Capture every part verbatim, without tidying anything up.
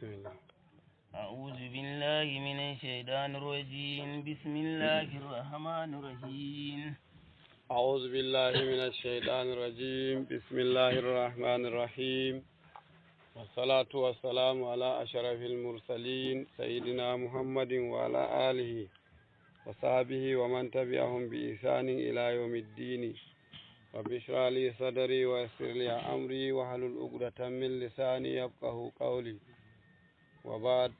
بسم الله. أعوذ بالله من الشيطان الرجيم. بسم الله الرحمن الرحيم. أعوذ بالله من الشيطان الرجيم. بسم الله الرحمن الرحيم. والصلاة والسلام على أشرف المرسلين سيدنا محمد وعلى آله وصحبه ومن تبعهم بإحسان إلى يوم الدين. رب اشرح لي صدري ويسر لي أمري واحلل عقدة من لساني يفقهوا قولي. وبعد.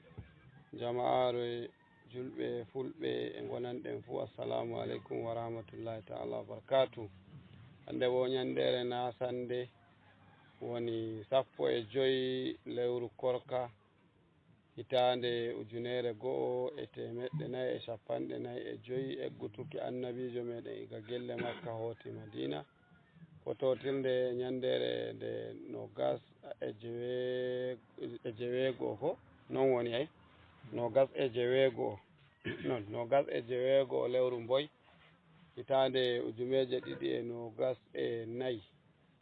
Jama'aare julɓe fulɓe e ngonanɗen fuu, assalamu aleykum wa rahmatullahi ta'ala wa barakatuh. Hannde wo ñanndeere naasannde, woni sappo e joy lewru korka, hitaande ujunere go'o e teemeɗɗe nayi e cappanɗe nayi e joy eggutuki annabiijo meɗen iga gelle Makka hooti Madina. Fotootirnde e ñanndeere nde noogas e jewe-, e jeweego ko? Non woni ay? Noogas e jeweego. Non, noogas e jeweego lewru mboy, hitaande ujuneeje ɗiɗi e noogas e nayi,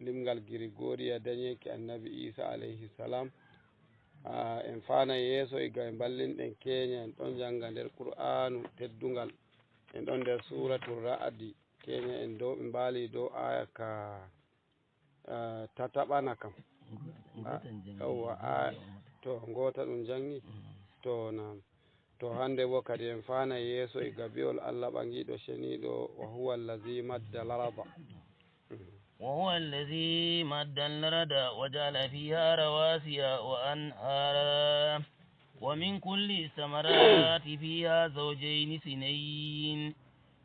limngal Girigoriya dañeeki Annabi Iisa alayhi salam. Ah, en faanay yeeso iga e mballinɗen keenya, en ɗon njannga nder Qur'aanu teddungal. En ɗon nder Suuratul Ra'adi. Keenya en dow, en mbaali dow aaya ka, ah, tataɓana kam. Ngoota, ah, ngoota en janngi. Yawwa, ah, to ngoota ɗum janngi? Mm. To, naam. To hannde wo kadi en faanay yeeso iga bi'ol Allah ɓaŋiiɗo ceniiɗo, "Wa huwa allazi madda al-arda." Mm. وهو الذي مد الأرض وجعل فيها رواسي وأنهارا ومن كل الثمرات فيها زوجين اثنين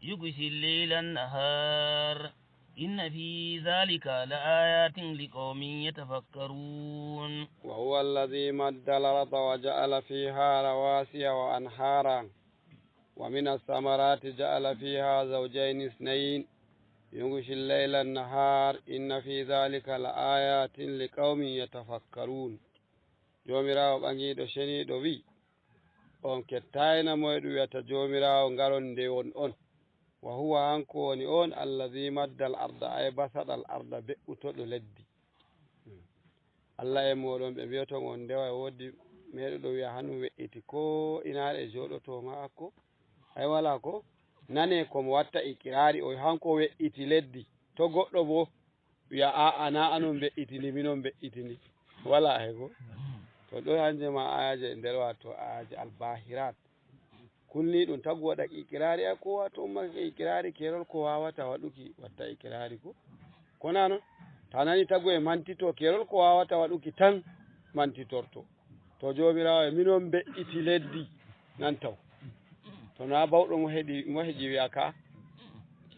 يغشي الليل النهار إن في ذلك لآيات لقوم يتفكرون. وهو الذي مد الأرض وجعل فيها رواسي وأنهارا ومن الثمرات جعل فيها زوجين اثنين يغشي الليل النهار إن في ذلك لآيات لقوم يتفكرون. Joomiraawo ɓaŋiiɗo ceniiɗo wi'i, "On kettaayna mo e ɗum wi'ata Joomiraawo ngaron ndewon on. Wa huwa hanko woni on allazi maddal arda ay basaɗal arda be'utoɗo leddi." Allah e mooɗon ɓe mbi'oton on ndewa e woodi meeɗuɗo wi'a hanum we'iti ko inaare e jooɗoto ma akko? Ay walaa ko? Nane ko mo watta ikiraari o hanko we'iti leddi. To goɗɗo bo wi'a, "A'a, na anon mbe'itini, minon mbe'itini." Walaa hego. To ɗo hanje ma ayaje nder wato ayaje albahirat. Kulni ɗum tagu waɗa ikiraari, ay ko wato umma ikiraari kerol ko wawata waɗuki watta ikiraari ko. Ko na non? Ta nani tagu e mantito kerol ko wawata waɗuki tan mantitorto. To Joomiraawo e minon mbe'iti leddi nan taw. To na bawɗo mo heɗi, mo heƴi wi'a ka.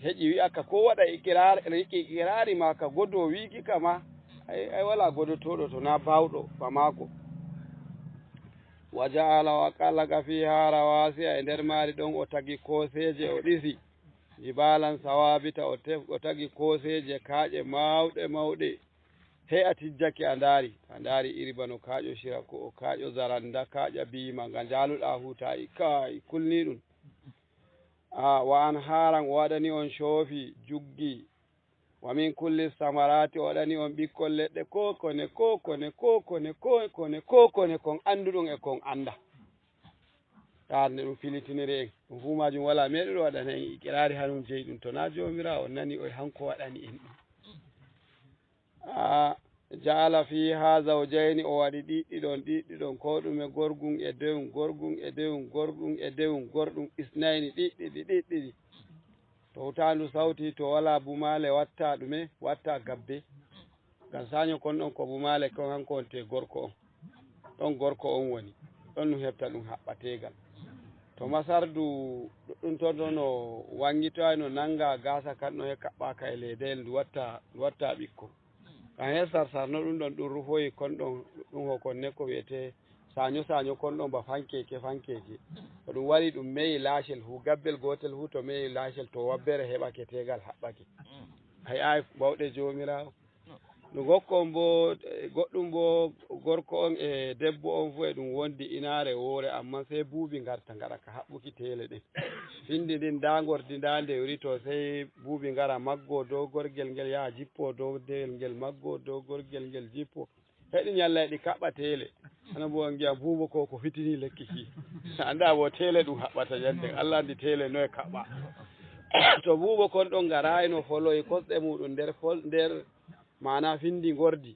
Heƴi wi'a ka ko waɗa ikiraar-, ikiraari ma ka godo wiiki ka ma. Ay, ay wala godotooɗo to na bawɗo ba maako. Wa ja'ala wa khalaqa fiha rawasiya, e nder maari ɗon o tagi kooseeje o ɗisi. Jibalan sawabita o tef-, o tagi kooseeje kaaƴe mawɗe mawɗe. He a tijjake a ndaari, a ndaari iri bano kaaƴo Sirako, kaaƴo Zaranda, kaaƴa Biima, nga njaaluɗaa huutaayi, kaay, kulni ɗum. A, wa anhaaran, o waɗani on coofi, juggi. Wa min kulli samaraati, o waɗani on ɓikkon leɗɗe, ko kone, ko kone, ko kone, ko kone, ko kone, kon annduɗon e kon annda. Taarde ɗum filitiniri en, ɗum fuu maajum walaa meeɗuɗo waɗana en iqiraari hanum jeyi ɗum, to naa Joomiraawo on nani o e hanko waɗani en ɗum. A, ja'ala fiha zawjayni, o waɗi ɗiɗɗi ɗon, ɗiɗɗi ɗon, ko ɗume gorgum e dewum, gorgum e dewum, gorgum e dewum, gorɗum isnayni, ɗiɗɗiɗi, ɗiɗɗiɗi. To hutaandu sawti, to walaa bumaale, watta ɗume? Watta gabbe. Ngam saanyo kon ɗon ko bumaale kon, hanko wonte gorko on. Ɗon gorko on woni. Ɗon ɗum heɓta ɗum haɓɓa teegal. To masardu ɗuɗɗum ton ɗon no wangitoyay, no nanga gaasa kan no he kaɓɓaka e leedayel, ndu watta, ndu watta ɓikkon. Kan he sarsar no ɗum ɗon ɗum rufoyi kon ɗon, ɗum ho kon ne ko wi'ete saanyo saanyo kon ɗon ba fankeeke, fankeeke. To ɗum wari ɗum meyi laacel hu, gabbel gootel hu to meyi laacel to wabbere heɓake teegal haɓɓake. Hay ay bawɗe Joomiraawo. No gokko on bo, eh, goɗɗum bo, gorko on e debbo on fu e ɗum wondi inaare woore, amma sey buubi ngarta ngaɗa ka haɓɓuki teele ɗen. Findi ndin ndaa ngordi ndaa nde wuri to sey buubi ngara maggo dow gorgel ngel yaha jippo dow dewel ngel maggo dow gorgel ngel jippo. Heɗi ñalla e ɗi kaɓɓa teele. Hana bo on ngi'a buubo ko, ko fitini lekki ki. Annda bo tele ɗum haɓɓata ɲande. Allah anndi tele noye kaɓɓa. To buubo kon ɗon ngaraayno foloyi kosɗe muɗum nder fol-, nder maana findi ngordi.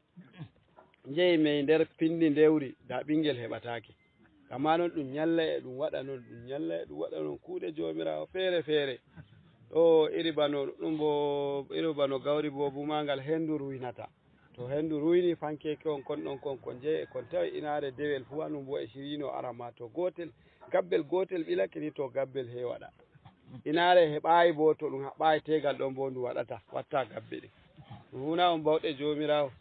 Njehi mey nder pindi ndewri, da ɓingel heɓataake. Amma non ɗum ɲalla e ɗum waɗa non, ɗum ɲalla e ɗum waɗa non kuuɗe Joomiraawo feere-feere. Ɗo iri bano ɗum bo, iri bano gawri bo bumaangal hendu ruynata. To hendu ruyni fankeeke on kon ɗon kon, kon njehi e kon tawi inaare dewel fuu hanun bo e siriyino ara ma to gootel, gabbel gootel ɓilake ni to gabbel hee waɗa. Inaare heɓaayi bo to ɗum haɓɓaayi teegal ɗon bo ndu waɗata, watta gabbe ɗin. Ɗum huuna on bawɗe Joomiraawo.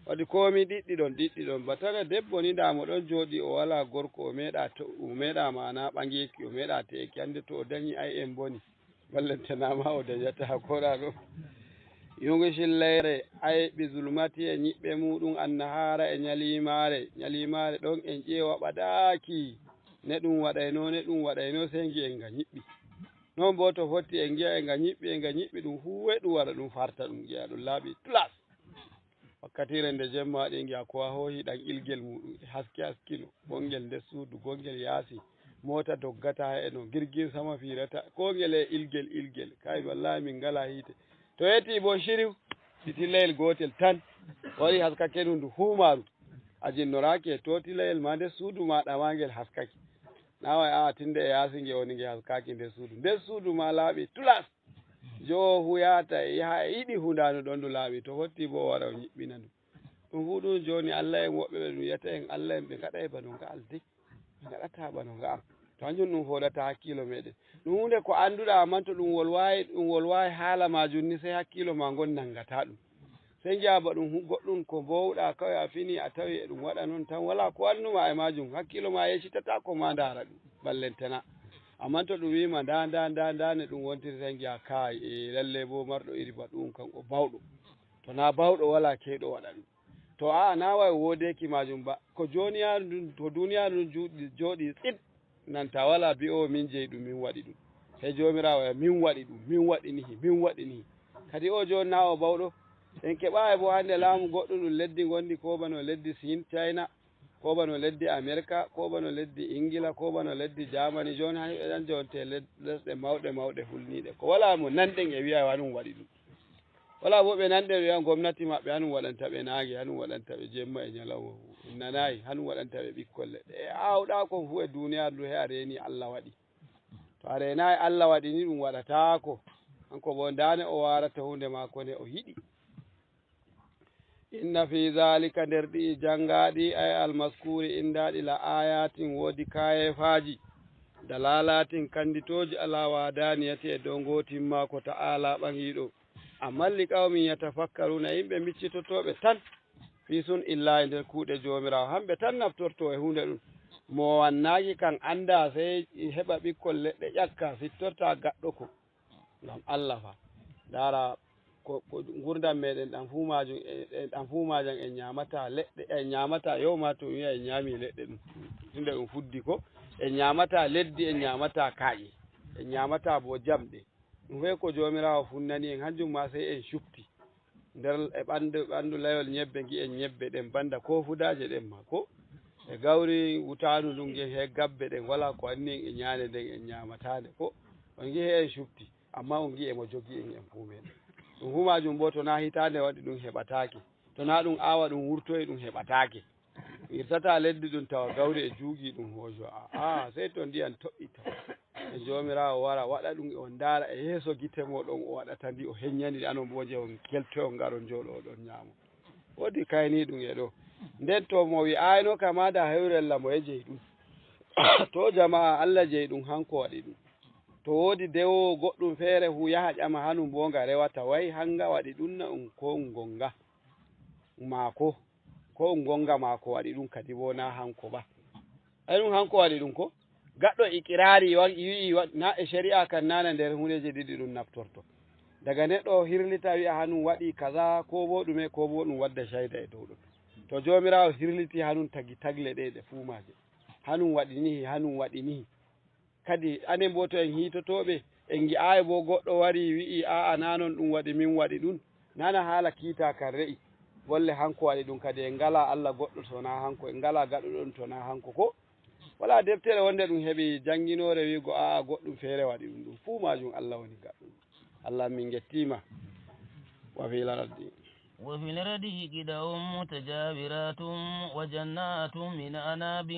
Waɗi koomi ɗiɗɗi ɗon, ɗiɗɗi ɗon. Batare debbo ni ndaa mo ɗon jooɗi o walaa gorko, o meeɗa to, o meeɗa maana ɓangeeki, o meeɗa teeki. Hannde to o dañi ay en boni. Ballantana ma o dañata koɗa ɗo. Yugshi leyre ay bi zulmati e ñiɓɓe muɗum annahaara e ñalimaare. Ñalimaare ɗon en ƴeewa ɓadaaki. Ne ɗum waɗayno, ne ɗum waɗayno, sey ngi'en nga ñiɓɓi. Non bo to fotti en ngi'a e nga ñiɓɓi, e nga ñiɓɓi ɗum huuwe ɗum wara ɗum farta ɗum ƴeewa ɗum laaɓi tulas. Wakkatiire nde jemma waɗi, ngi'a ko a hoohi ɗan ilgel muɗum, e haske haskino, gongel nder suudu, gongel yaasi, moota doggata e no, girgin sama fiirata, ko ngel e ilgel, ilgel. Kay, wallahi, min ngala hiite. To yeti bo, shiriw, fitillayel gootel tan, waɗi haskake ndu, ndu huumaru. A jinnoraaki e to tillayel ma nder suudu ma ɗama ngel haskake. Na way, a, tinde e yaasi nge woni nge haskaaki nder suudu. Nder suudu ma laaɓi tulas. Jowo hu yaata e yaha e yiɗi hundaandu ɗon ndu laaɓi, to fotti bo o wara o ñiɓɓina ndu. Ɗum fuu ɗum jooni Allah en woɓɓe ɓe ɗum wiyata en Allah en ɓe ngaɗay bano nga'al dey. Ɓe ngaɗata bano nga'al. To hanjum ɗum hoodata hakkiilo meɗen. Ɗum huunde ko annduɗa, amman to ɗum wolwaay, ɗum wolwaay haala maajum ni, sey hakkiilo ma ngon nangata ɗum. Sey ngi'a ba ɗum hu-, goɗɗum ko mboowɗa kawai a fini a tawi e ɗum waɗa non tan, wala ko annuma e maajum, hakkiilo ma yeccitata ko ma ndaara ɗum, ballentana. Amman to ɗum wi'ima nda, nda, nda, nda ne ɗum wontiri, sey ngi'a kaay, e lalle bo marɗo iri ba ɗum kan o bawɗo. To na bawɗo wala keyɗo waɗa ɗum. To a'a na way woodeeki maajum ba, ko jooniyaaru ndun, ko duuniyaaru ndun juuɗi-, jooɗi tsit, nanta wala bi'oowo min jeyi ɗum, min waɗi ɗum. He Joomiraawo ya, min waɗi ɗum, min waɗi nihi, min waɗi nihi. Kadi o jooni na o bawɗo. En keɓaay bo hannde laamu goɗɗum ɗum leddi ngondi ko bano leddi Siin, China, ko bano leddi Amerika, ko bano leddi Ingila, ko bano leddi Jaamani. Jooni hay eɗen jonte led-, lesɗe mawɗe mawɗe hulniiɗe. Ko wala mo nanɗen e wi'a hanum waɗi ɗum. Wala bo ɓe nanɗe ɓe wi'a gomnati maɓɓe hanum waɗanta ɓe naange, hanum waɗanta ɓe jemma e ɲalawma fu. En nanaayi, hanum waɗanta ɓe ɓikkol leɗɗe. E aawɗa kon fu e duuniyaaru ndu he a reeni Allah waɗi. To a reenaayi Allah waɗi ni ɗum waɗataako. Hanko bo ndaa ne o waarata huunde maako ne o yiɗi. Inna fi zalika, nder ɗi'i janngaaɗi, ay almaskuuri inndaaɗi, la ayatin, woodi kaayeefaaji, dalalatin, kannditooji, ala wahadaniyati, e dow gootimmaako ta'ala ɓaŋiiɗo. Amman li qawmin yatafakkaruna, yimɓe miccitotooɓe tan, fi sun'illahi, nder kuuɗe Joomiraawo, hamɓe tan naftorto e huunde ɗum. Mo wannaaki kan annda sey heɓa ɓikkol leɗɗe ƴakka, sittorta gaɗɗo ko. Ngam Allah fa. Ndaara ko, ko ngurdam meɗen ɗam fuu maajum, e, e, ɗam fuu maajam en ɲaamata leɗɗe, en ɲaamata, yow ma to mi wi'a en ɲaami leɗɗe ɗum. Tunda ɗum fuddi ko, en ɲaamata leddi, en ɲaamata kaaƴe, en ɲaamata bo jamɗe. Ɗum fey ko Joomiraawo funnani en, hanjum ma sey en cupti. Nder e ɓandu, ɓandu layol ɲebbe ngi'en ɲebbe ɗen banda ko fudaaje ɗen ma ko. E gawri wutaandu ndun ngen he gabbe ɗen wala ko anni en e ɲaande nden en ɲaamata nde ko. On ngi'e en cupti, amma on ngi'e mo jogi en en fuu meɗen. Ɗum fuu maajum bo to na hitaande waɗi ɗum heɓataake. To na ɗum aawa ɗum wurtoyi ɗum heɓataake. Irtata leddi ɗum tawa gawri e juugi ɗum hoojo. A, a, sey to ndiyan toɓɓi tawa. E Joomiraawo wara waɗa ɗum, on ndaara e yeeso gite mooɗon o waɗata ndi, o heɲɲani ɗi, anon bo je on keltoyo ngaron njooɗo oɗon ɲaamo. Woodi kayniiɗum e ɗo. Nden to mo wi'aayno kama da hewrella mo e jeyi ɗum. To jamaa Allah jeyi ɗum, hanko waɗi ɗum. To woodi dewoowo goɗɗum feere hu yaha ƴama hanum bo nga rewata, way hanga waɗi ɗum na um ko um gonga maako. Ko um gonga maako waɗi ɗum kadi bo na hanko ba. Ay ɗum hanko waɗi ɗum ko? Gaɗɗo iqiraari wa-, wi'i wa-, na e shari'a kan nana nder hundeeji ɗiɗi ɗum naftorto. Daga neɗɗo hirlita wi'a hanum waɗi kaza ko bo ɗume ko bo ɗum wadda shayda e dow ɗum. To Joomiraawo hirliti hanum tagi tagle ɗe ɗe fuu maaje. Hanum waɗi nihi, hanum waɗi nihi. Kadi anen bo to en hiitotooɓe, en ngi'aayi bo goɗɗo wari wi'i, "Aa'a, naa non ɗum waɗi, min waɗi ɗum." Nana haala kiita kan re'i. Golle hanko waɗi ɗum kadi, en ngalaa Allah goɗɗo so wonaa hanko, en ngalaa gaɗuɗo ɗum so wonaa hanko ko. Walaa deftere wonde ɗum heɓi jannginoore wiigo, "Aa, goɗɗum feere waɗi ɗum." Ɗum fuu maajum Allah woni gaɗɗum. Allah, min ngettiima. وفي الأرض وفي الأرض قطع متجاورات وجنات من أعناب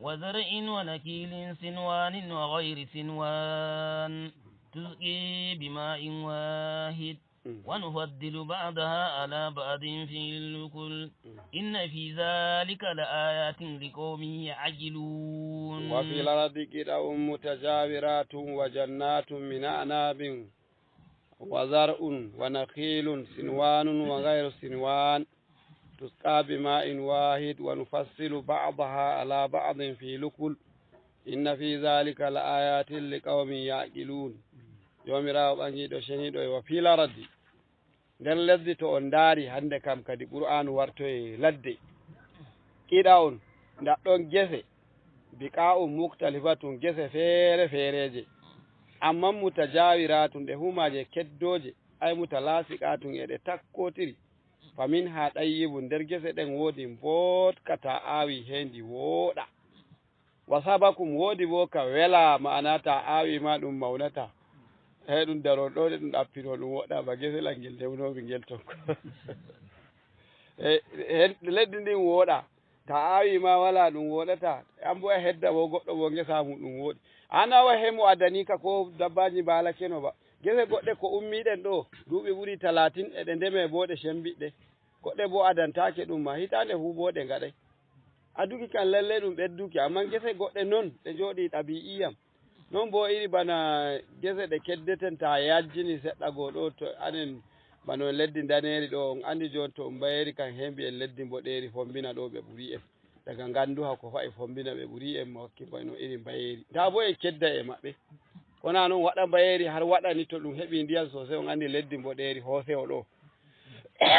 وزرع ونخيل صنوان وغير صنوان تسقى بماء واحد ونفضل بعضها على بعض في الأكل إن في ذلك لآيات لقوم يعقلون. وفي الأرض قطع متجاورات وجنات من أعناب وزرع ونخيل صنوان وغير صنوان تسقى بماء واحد ونفصل بعضها على بعض في الأكل إن في ذلك لآيات لقوم يعقلون. Joomiraawo ɓaŋiiɗo ceniiɗo e wa fii lardi, nder lesdi to on ndaari hannde kam kadi Qur'aanu wartoye ladde. Qiɗa'un, nda ɗon gese, biqa'un muktalifatun, gese feere feereeje. Ammaa mutajaawiratun, ɗe humaaje keddooje, ay mutalasiqatun, e ɗe takkotiri. Fa minha ɗayyibun, nder gese ɗen woodi mbooɗka, ta aawi heendi wooɗa. Wa sabakun, woodi boo ka welaa, ma'ana ta aawi ma ɗum mawnataa. Hey, ɗum daroo ɗo de ɗum ɗappinoo ɗum woɗɗaa ba gese langel ndewnoomi ngel ton ko. Eh, hen, leddi ndin wooɗaa. Ta aawi ma walaa ɗum woɗataa. An boo a hedda boo goɗɗo boo ngesa mum ɗum wooɗi. An awa he mo adanii ka ko dabbaaji mbaalakeno ba. Gese goɗɗe ko ummiiɗen ɗo, duuɓi ɓuri talatin e ɗe ndemee boo ɗe cembiɗɗe. Goɗɗe boo adantaake ɗum ma, hitaande fuu boo ɗe ngaɗay. Aduki kan lallay ɗum ɓedduki, ammaa gese goɗɗe non ɗe njooɗii ɗabii'iyam. Non boo iri bana gese ɗe keddeten, ta yajjini seɗɗa goo ɗo, to anen bano en leddi ndaneeri ɗo, on andi jooni to on mbayeeri kan hembi en leddi mboɗeeri fombina ɗo ɓe ɓuri en. Daga nganduha ko fa'i fombina ɓe ɓuri en, mo wakki mbayno iri mbayeeri. Ndaa boo en kedda e maɓɓe. Kona non waɗa mbayeeri har waɗani to ɗum heɓi ndiyam sosai, on andi leddi mboɗeeri hoosewo ɗo.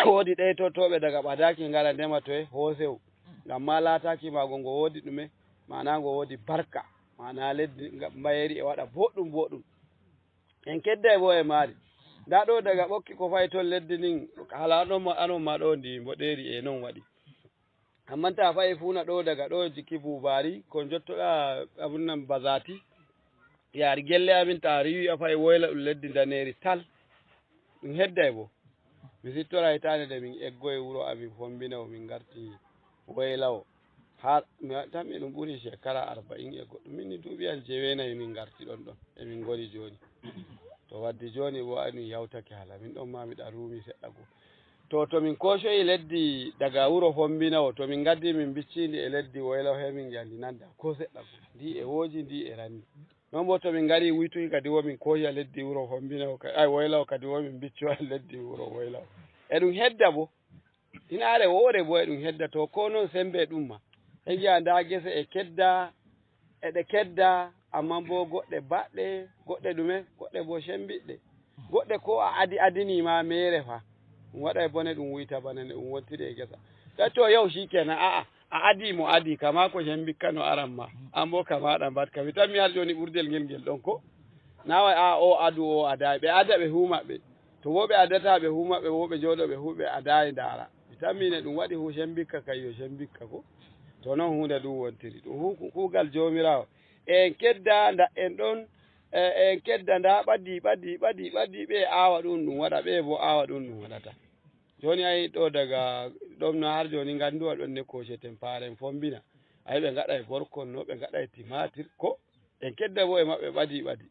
Woodi ɗeytotooɓe daga ɓadaaki ngara ndema toye hoosewo. Ngam ma laataaki maago ngo woodi ɗume, ma'ana ngo woodi barka. Ma'ana leddi nga-, mbayeeri e waɗa boɗɗum boɗɗum. En kedday boo e maari. Ndaa ɗo daga ɓokki ko fa'i ton leddi ndin, hala anon ma, anon ma ɗo ndi mboɗeeri e non waɗi. Ammaa ta fa'i fuuna ɗo daga ɗo jikki buubaari, ko njottoɗaa abun nan bazaati, yaari gelle amin ta riiwi a fa'i woyla ɗum leddi ndaneeri tal. Ɗum hedday boo. Mi sittora hitaande nde min eggoyi wuro amin fombina o min ngarti woyla o. Har mi wa-, tan mi ɗum ɓuri shekara arba'in e goɗɗum. Min ni duuɓi an jeweenayi min ngarti ɗon ɗon. E min ngoni jooni. To waddi jooni boo ay ɗum yawtake hala. Min ɗon ma miɗa ruumi seɗɗa goo. To, to min koocoyi leddi daga wuro fombina o, to min ngaddi min mbiccindi e leddi woyla o, he min ngi'a ndi nanda ko seɗɗa goo. Ndi e wooji, ndi e ranni. Non boo to min ngari wuytuki kadi wo min kooya leddi wuro fombina o ka-, ay, woyla o kadi wo min mbiccoya leddi wuro woyla o. E ɗum hedda boo. Inaare woore boo e ɗum hedda to ko non sembe ɗum ma. He ngi'a ndaa gese e kedda, e ɗe kedda, ammaa boo goɗɗe baɗɗe, goɗɗe ɗume, goɗɗe boo sembiɗɗe. Goɗɗe ko a adi adini ma meere fa. Ɗum waɗay bone ɗum wuyta bana ne ɗum wontiri e gesa. Taa to yaw shi kenan, a'a. A adi mo adi, kama ko hembikka no aran ma. An bo kama ɗan bat kami. Tan mi har joni ɓurdel ngel ngel ɗon ko? Na wa a o adu o adaay. Ɓe ada ɓe hu maɓɓe. To wo ɓe adata ɓe hu maɓɓe, wo ɓe jooɗo ɓe hu ɓe adaay ndaara. Mi tammi ne ɗum waɗi hu hembikka kay yo hembikka ko? To non huunde ɗum wontiri. Ɗum hu-, ku-, kuugal Joomiraawo. E en kedda nda en ɗon, e, e en kedda nda ɓadi, ɓadi, ɓadi, ɓadi ɓe aawa ɗum ɗum waɗa, ɓe bo aawa ɗum ɗum waɗata. Jooni ayi ɗo daga ɗon no har jooni ngannduwa ɗon ne kooceten paaren fombina. Ayi ɓe ngaɗa e borkonno, ɓe ngaɗa e timaatir ko en kedda bo e maɓɓe ɓadi ɓadi.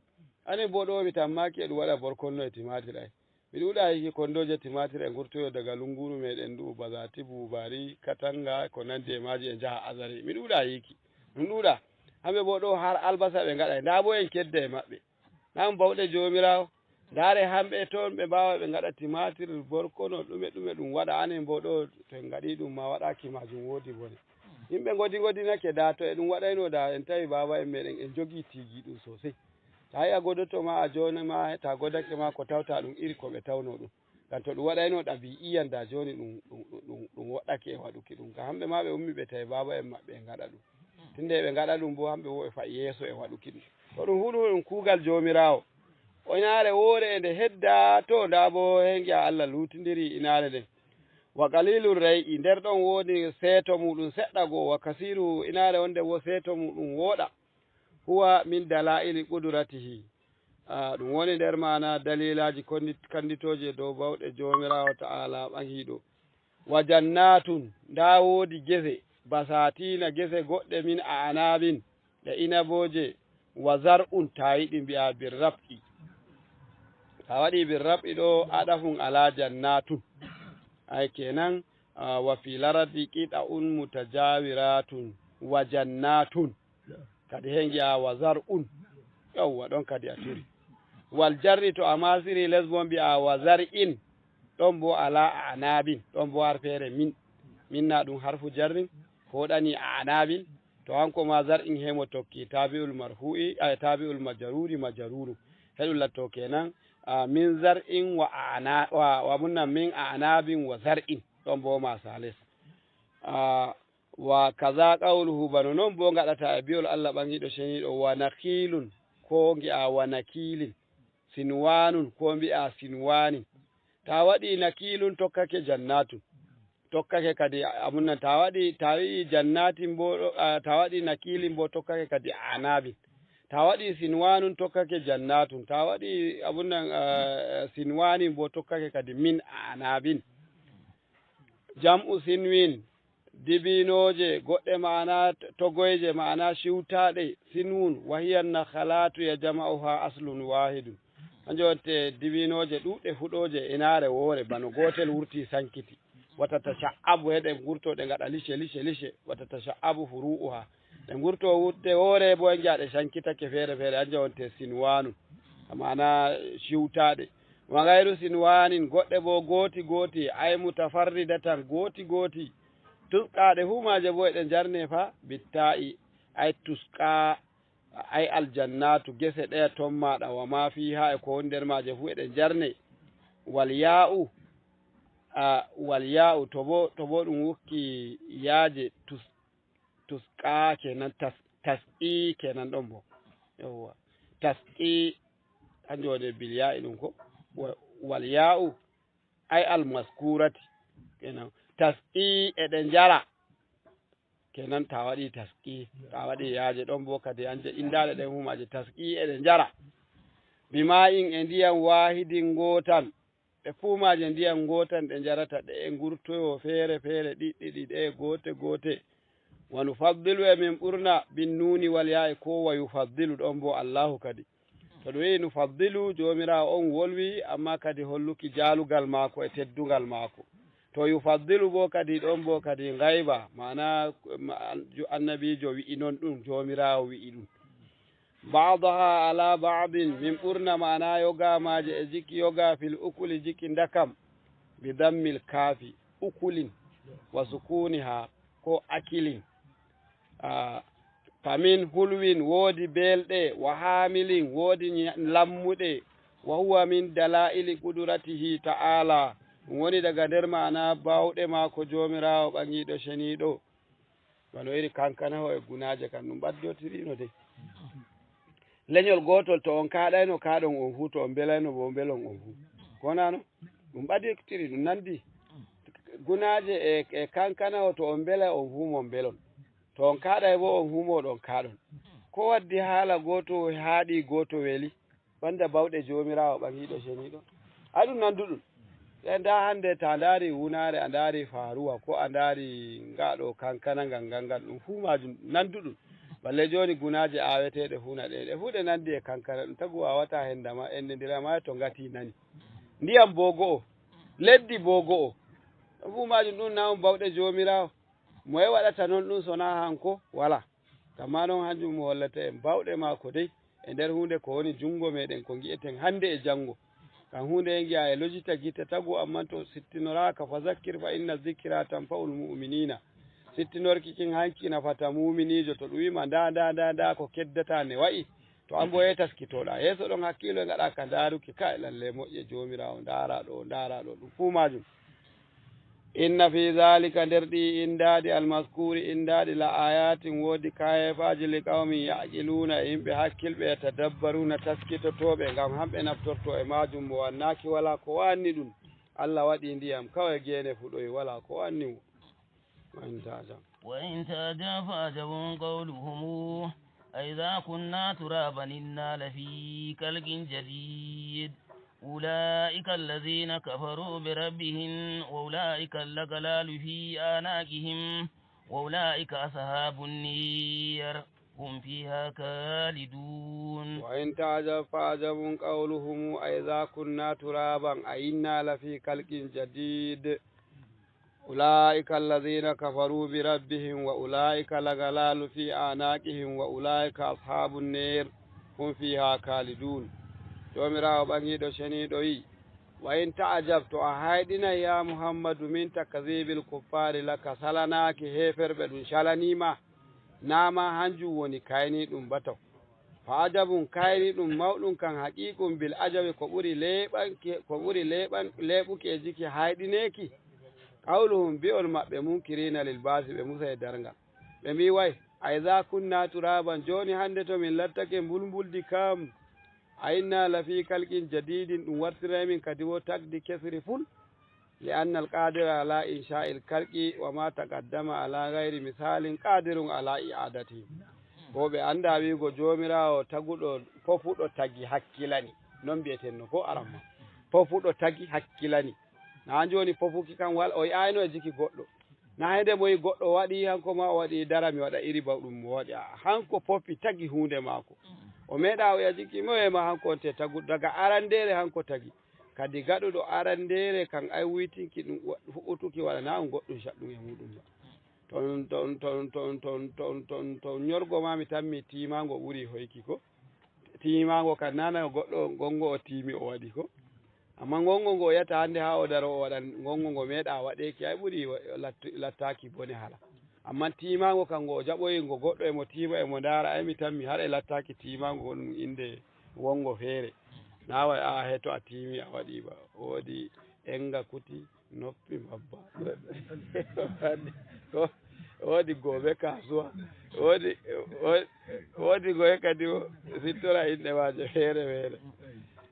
Anen bo ɗo mi tammaaki e ɗum waɗa borkonno e timaatir ay. Mi ɗuuɗa yiiki kondooje timaatir e ngurtoyo daga lunnguru meɗen ndu, Bazati, Buubari, Katanga, ko nanndi e maaji e njaha Azare. Mi ɗuuɗa yiiki. Ɗum ɗuuɗa. Hamɓe bo ɗo har albasa ɓe ngaɗa. Ndaa bo en kedda e maɓɓe. Nan bawɗe Joomiraawo. Ndaare hamɓe toon ɓe mbaawa ɓe ngaɗa timaatir, borkono, ɗume ɗume ɗum waɗa. Anen bo ɗo to en ngaɗi ɗum ma waɗaaki maajum woodi bone. Yimɓe ngodi ngodinake da to e ɗum waɗayno da en tawi baaba en meɗen en jogii tigi ɗum sosai. Ta yi a godoto ma a jona ma ta godake ma ko tawta ɗum iri ko ɓe tawno ɗum. Ngam to ɗum waɗayno ɗabi'iyan da joni ɗum, ɗum, ɗum, ɗum, ɗum woɗɗake e waɗuki ɗum. Ngam hamɓe ma ɓe ummi ɓe tawi baaba en maɓɓe e ngaɗa ɗum. Tinde ɓe ngaɗa ɗum bo hamɓe wo ɓe fa'i yeeso e waɗuki ɗum. To ɗum huɗu ɗum kuugal Joomiraawo. O inaare woore e nde hedda to nda bo he ngi'a Allah lutindiri inaare nden. Wa qalilun ray'i, nder ɗon woodi seeto muuɗum seɗɗa goo, wa kasiru inaare wonde wo seeto muuɗum wooɗa. Huwa min dalaa'ili qudratihi. Ah, ɗum woni nder maana daliilaaji kondi-, kanditooji e dow bawɗe Joomiraawo Ta'ala ɓaŋiiɗo. Wa jannatun, ndaa woodi gese, basatiina gese goɗɗe min a'anabin, ɗe inabooje, wa zar'un, ta yiɗi mbi'a birraf'i. Ta waɗi birraf'i ɗo adafun ala jannatun. Ay kenan, ah, wa fil ardi qita'un mutajawiratun, wa jannatun. Kadi he ngi'a wa zar'un. Yawwa, ɗon kadi a turi. Wal jarri to a masiri les bo mbi'a wa zar'in. Ɗon bo ala a'anabin. Ɗon bo harfeere min. Min na ɗum harfu jarrin. Ko waɗani a'anabin. To hanko ma zar'in he mo tokki tabi'ul marfu'i, ay tabi'ul majaruri majaruru. He ɗum latto kenan. Ah, min zar'in wa a'ana-, wa, wa munna min a'anabin wa zar'in. Ɗon bo ma sales. Ah, wa kaza qawluhu, bano non bo ngaɗata e bi'ol Allah ɓaŋiiɗo ceniiɗo, wa nakhilun, ko ngi'a wa nakilin, sinwanun, ko mbi'a sinwanin. Ta waɗi nakilun tokkake jannatun, tokkake kadi amunnan. Ta waɗi, ta wi'i jannatin bo, ah, ta waɗi nakilin bo tokkake kadi anabin. Ta waɗi sinwanun tokkake jannatun. Ta waɗi amunnan, ah, sinwanin bo tokkake kadi min anabin. Jam'u sinwin, dibinooje goɗɗe ma'ana togoyje ma'ana ciwtaaɗe, sinwun, wa hiya nakhalatu ya jama'uha aslun wahidun. Kanjum wonte dibinooje ɗuuɗɗe fuɗooje inaare woore, bano gootel wurti sankiti. Wata tasha'abu, heɗe ngurto ɗe ngaɗa lice, lice, lice. Wata tasha'abu furu'uha. Ɗe ngurto wutte woore bo, en ngi'a ɗe cankitake feere feere, anja wonte sinwanu. Ma'ana ciwtaaɗe. Wa gayru sinwanin, goɗɗe bo gooti gooti, ay mutafarridatan, gooti gooti. Tusqaaɗe fuu maaje bo eɗe njarne fa, bitta'i, ay tusqa, ay aljannatu, gese ɗe ton maaɗa, wa ma fiha, e ko woni nder maaje fuu eɗe njarne. Wal ya'u, a, wal ya'u, to bo, to bo ɗum wukki yaaje tus-, tusqa kenan, tas-, tasqi kenan ɗon bo. Yawwa. Tasqi, kanjum woni bil ya'i ɗum ko. Wa-, wal ya'u, ay al maskurati. Kenan. Tasqi eɗe njara. Kenan ta waɗi tasqi, ta waɗi yaaje ɗon bo kadi anje indaɗe ɗen fuu maaje tasqi eɗe njara. Bima'in e ndiyam wahidin ngootan. Ɗe fuu maaje ndiyam ngootan ɗe njarata, ɗe e ngurtoyo feere feere, ɗiɗɗe ɗiɗe, goote goote. Wa nufaddilu, e min ɓurna, bin nuuni wal yaa'i, ko wa yufaddilu ɗon bo Allahu kadi. To ɗum wi'i nufaddilu, Joomiraawo on wolwi, amma kadi holluki jaalugal maako e teddungal maako. To yufaddilu bo kadi, ɗon bo kadi ngayba, maana, ma-, annabiijo wi'i non ɗum, Joomiraawo wi'i ɗum. Ba'daha ala ba'din, min ɓurna maana yoga maaje e jiki yoga fil ukuli jiki ndakam, bi dammil kaafi, ukulin, wa sukuniha, ko akilin. Ah, famin hulwin, woodi belɗe, wa hamilin, woodi nya-, lammuɗe, wa huwa min dala'ili qudratihi ta'ala, ɗum woni daga nder maana bawɗe maako Joomiraawo ɓaŋiiɗo ceniiɗo. Bano iri kankana o e gunaaje kan ɗum ɓaddotirino de. Leñol gootol to on kaaɗayno kaaɗon on fuu, to on mbelayno bo mbelon on fuu. Ko wonano? Ɗum ɓaditiri, ɗum nandi. Gunaaje e, e kankana o to on mbelay on fuu mon mbelon. To on kaaɗay bo on fuu moɗon kaaɗon. Ko waddi haala gooto haaɗi gooto weli? Banda bawɗe Joomiraawo ɓaŋiiɗo ceniiɗo. Ay ɗum nanduɗum. E nda hande ta ndaari wunaare, a ndaari faaruwa, ko a ndaari ngaɗo kankana ngal, ngal, ngal, ɗum fuu maajum nanduɗum. Balle jooni gunaaje aaweteeɗe fuu na ɗe, ɗe fuu ɗe nandi e kankana, ɗum tagu waawata henda ma, endendira ma to ngati nani. Ndiyam bo go'o, leddi bo go'o. Ɗum fuu maajum ɗum na on bawɗe Joomiraawo? Moye waɗata non ɗum sona hanko? Wala. Kamma non hanjum mo hollata en bawɗe maako dey e nder huunde ko woni junngo meɗen, ko ngi'eten hannde e janngo. Ngam huunde en ngi'a e lojita gite tagu, ammaa to sittinoraaka, fa zakkir fa inna zikra tanfa'ul mu'minina. Sittinorki kin hanki nafata muuminiijo, to ɗum wi'ima nda, nda, nda, nda ko keddata ne wa'i, to an bo e taskitoɗa. Yeeso ɗon hakkiilo e ngaɗa ka ndaaruki, ka e lalle moƴƴe Joomiraawo, ndaara ɗo, ndaara ɗo, ɗum fuu maajum. Inna fi zalika, nder ɗi indaaɗi almaskuri indaaɗi, la ayatin, woodi kayeefaaji, li qawmin ya'qiluuna, e yimɓe hakkilɓe, yatadabbaruuna, taskitotooɓe, ngam hamɓe naftorto e maajum, mo wannaaki walaa ko waanni ɗum. Allah waɗi ndiyam, kawai geene fuɗoyi, wala ko wanni mo. Wa in ta'jab. وإن تعجب فعجب قولهم أإذا كنا ترابا إنا لفي خلق جديد. أولئك الذين كفروا بربهم وأولئك الأغلال في أعناقهم وأولئك أصحاب النير هم فيها خالدون. وإن تعجب فعجب قولهم أإذا كنا ترابا أإنا لفي خلق جديد. أولئك الذين كفروا بربهم وأولئك الأغلال في أعناقهم وأولئك أصحاب النير هم فيها خالدون. Joomiraawo ɓaŋiiɗo ceniiɗo wi'i, "Wa in ta'jab, to a hayɗinay, ya Muhammadu, min takzibil kuffaari laka, salanaaki heeferɓe ɗum calanii ma, naa ma hanjum woni kayniiɗum ba taw. Fa ajabun, kayniiɗum mawɗum kan haqiiqun bil ajabi, ko ɓuri leeɓanki, ko ɓuri leeɓan-, leeɓuki e jiki hayɗineeki. Qawluhum, bi'ol maɓɓe, munkiriina lil ba'si, ɓe musay darngal. Ɓe mbi'i, way, a iza kunna turaban, jooni hannde to min lattake mbulmbuldi kam, a inna la fi kalqin jadidin, ɗum wartiray min kadi wo tagdi kesri ful." Li anna al qadira ala insha'il kalqi wa ma taqaddama ala ghayri misalin qadirun ala i'adati. Ko ɓe annda wi'ugo Joomiraawo taguɗo, fofuɗo tagi hakkilani. Non mbi'etenno ko aran ma. Fofuɗo tagi hakkilani. Na jooni fofuki kan wal, o yi'ayno e jiki goɗɗo. Na hende mo yi goɗɗo waɗi, hanko ma o waɗi dara mi waɗa iri bawɗum mo waɗi. A, hanko fofi tagi huunde maako. O meeɗa o yi'a jiki mo e ma hanko on te tagu, daga arandeere hanko tagi. Kadi gaɗuɗo arandeere kan ay wuytinki ɗum wa-, fuɗɗuki waɗana on goɗɗum caɗɗum e muɗum ba. Ton, ton, ton, ton nyorgo ma mi tammi tiimango ɓuri hoyki ko. Tiimango kan nana goɗɗo gongo o tiimi o waɗi ko. Amma ngongo ngo o yata hannde haa o daro o waɗan ngongo ngo meeɗa waɗeeki ay ɓuri wa-, lattu-, lattaaki bone hala. Amma tiimango kan ngo o jaɓoyi ngo goɗɗo e mo tiima e mo ndaara ay mi tammi har e lattaaki tiimango ɗum innde wongo feere. Na way a heto a tiimi a waɗi ba. O woodi enga kuti, noppi mbabba. Ko, woodi goobe kasuwa. Woodi, wo-, woodi goye kadi o sittora inɗe maaje feere feere.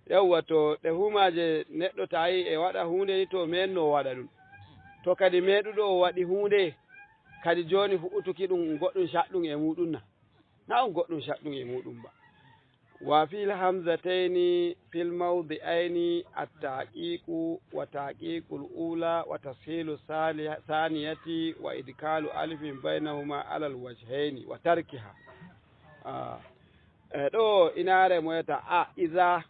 Yawwa, to ɗe humaaje neɗɗo tawi e waɗa huunde ni, to meenno o waɗa ɗum. To kadi meeɗuɗo o waɗi huunde, kadi jooni fuɗɗutuki ɗum goɗɗum caɗɗum e muɗum na. Na on goɗɗum caɗɗum e muɗum ba. Wa fil hamzatayni fil mawdi'ayni at-tahqiqu wa tahqiqul ula wa tashilu sani-, saniyati wa idkalu alifin baynahuma alal wajhayni wa tarkiha. Ah, e ɗo inaare moyata a iza,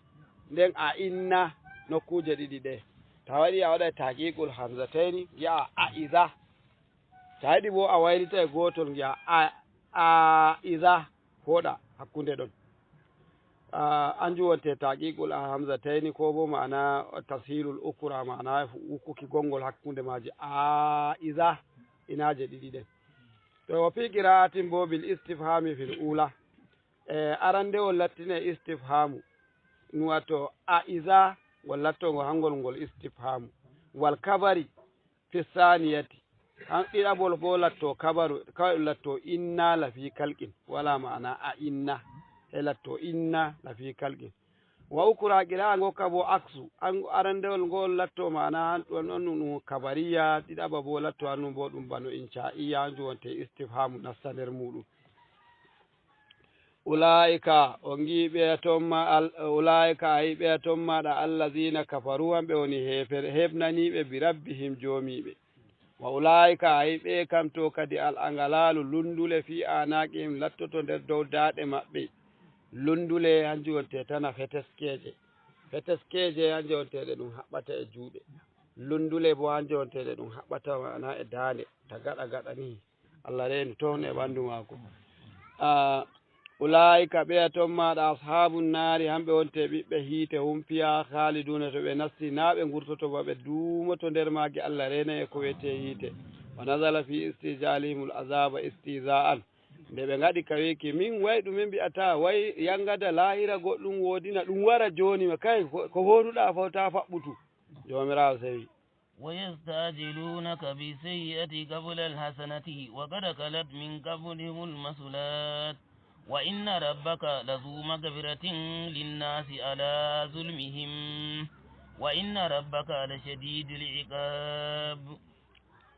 nden a inna, nokkuuje ɗiɗi ɗe. Ta waɗi a waɗay tahqiqul hamzatayni, ngi'a a iza. Ta yiɗi bo a waylita e gootol, ngi'a a, a iza, hoɗa hakkunde ɗon. A, anju wonte taqiqul a hamzatayni, ko bo ma'ana tashilul ukra, ma'ana wukkuki gongol hakkunde maaji. A iza, inaaje ɗiɗi ɗen. To wa fi qira'atin bo bil istifhami fil ula. E, arandewol lattine istifhamu. Wato a iza, ngol latto ngo hangol ngol istifhamu. Wal kabari, fi saniyati. Han ɗiɗaɓol bo latto kabaru, kawai ɗum latto inna la fi kalqin. Wala ma'ana a inna. E latto inna la fi kalqin. Wa ukra qira'a ngo ka bo aksu. An arandewol ngol latto ma'ana han ɗum on ɗum kabariya, ɗiɗaɓa bo latto han ɗum bo ɗum bano insha'iyya, hanjum wonte istifhamu nasta nder muɗum. Ulaa'ika, o ngi'i ɓeya ton ma-, al-, ulaa'ika, a yi'i ɓeya ton maaɗa, allazina kafaru, hamɓe woni heefere-, heɓnaniiɓe bi rabbihim joomiiɓe. Wa ulaa'ika, a yi'i ɓe kam to kadi al angalaalu, lundule fi anaqihim, lattoto nder dow daaɗe maɓɓe. Lundule hanjum wonte tana feteskeeje. Feteskeeje hanjum wonte ɗe ɗum haɓɓata e juuɗe. Lundule bo hanjum wonte ɗe ɗum haɓɓata ma'ana e daande, ta gaɗa gaɗa ni. Allah reenu toon e ɓanndu maako. Ah, ulaa'ika ɓeya ton maaɗa ashaabun naari, hamɓe wonte ɓiɓɓe hiite, hum fiha khaliduna, to ɓe nasti naa ɓe ngurtoto ba, ɓe duumoto nder maage. Allah reena e ko wiyetee hiite. Wa nazala fi istijalihimul azaba istiza'an. Nde ɓe ngaɗi ka wiiki, min way ɗume mbi'ata, way yangada laahira goɗɗum woodina, ɗum wara jooni ma, kay ko, ko honduɗaa fof ta faɓɓutu. Joomiraawo sewi. ويستعجلونك بالسيئة قبل الحسنة وقد خلت من قبلهم المثلات وإن ربك لذو مغفرة للناس على ظلمهم وإن ربك لشديد العقاب.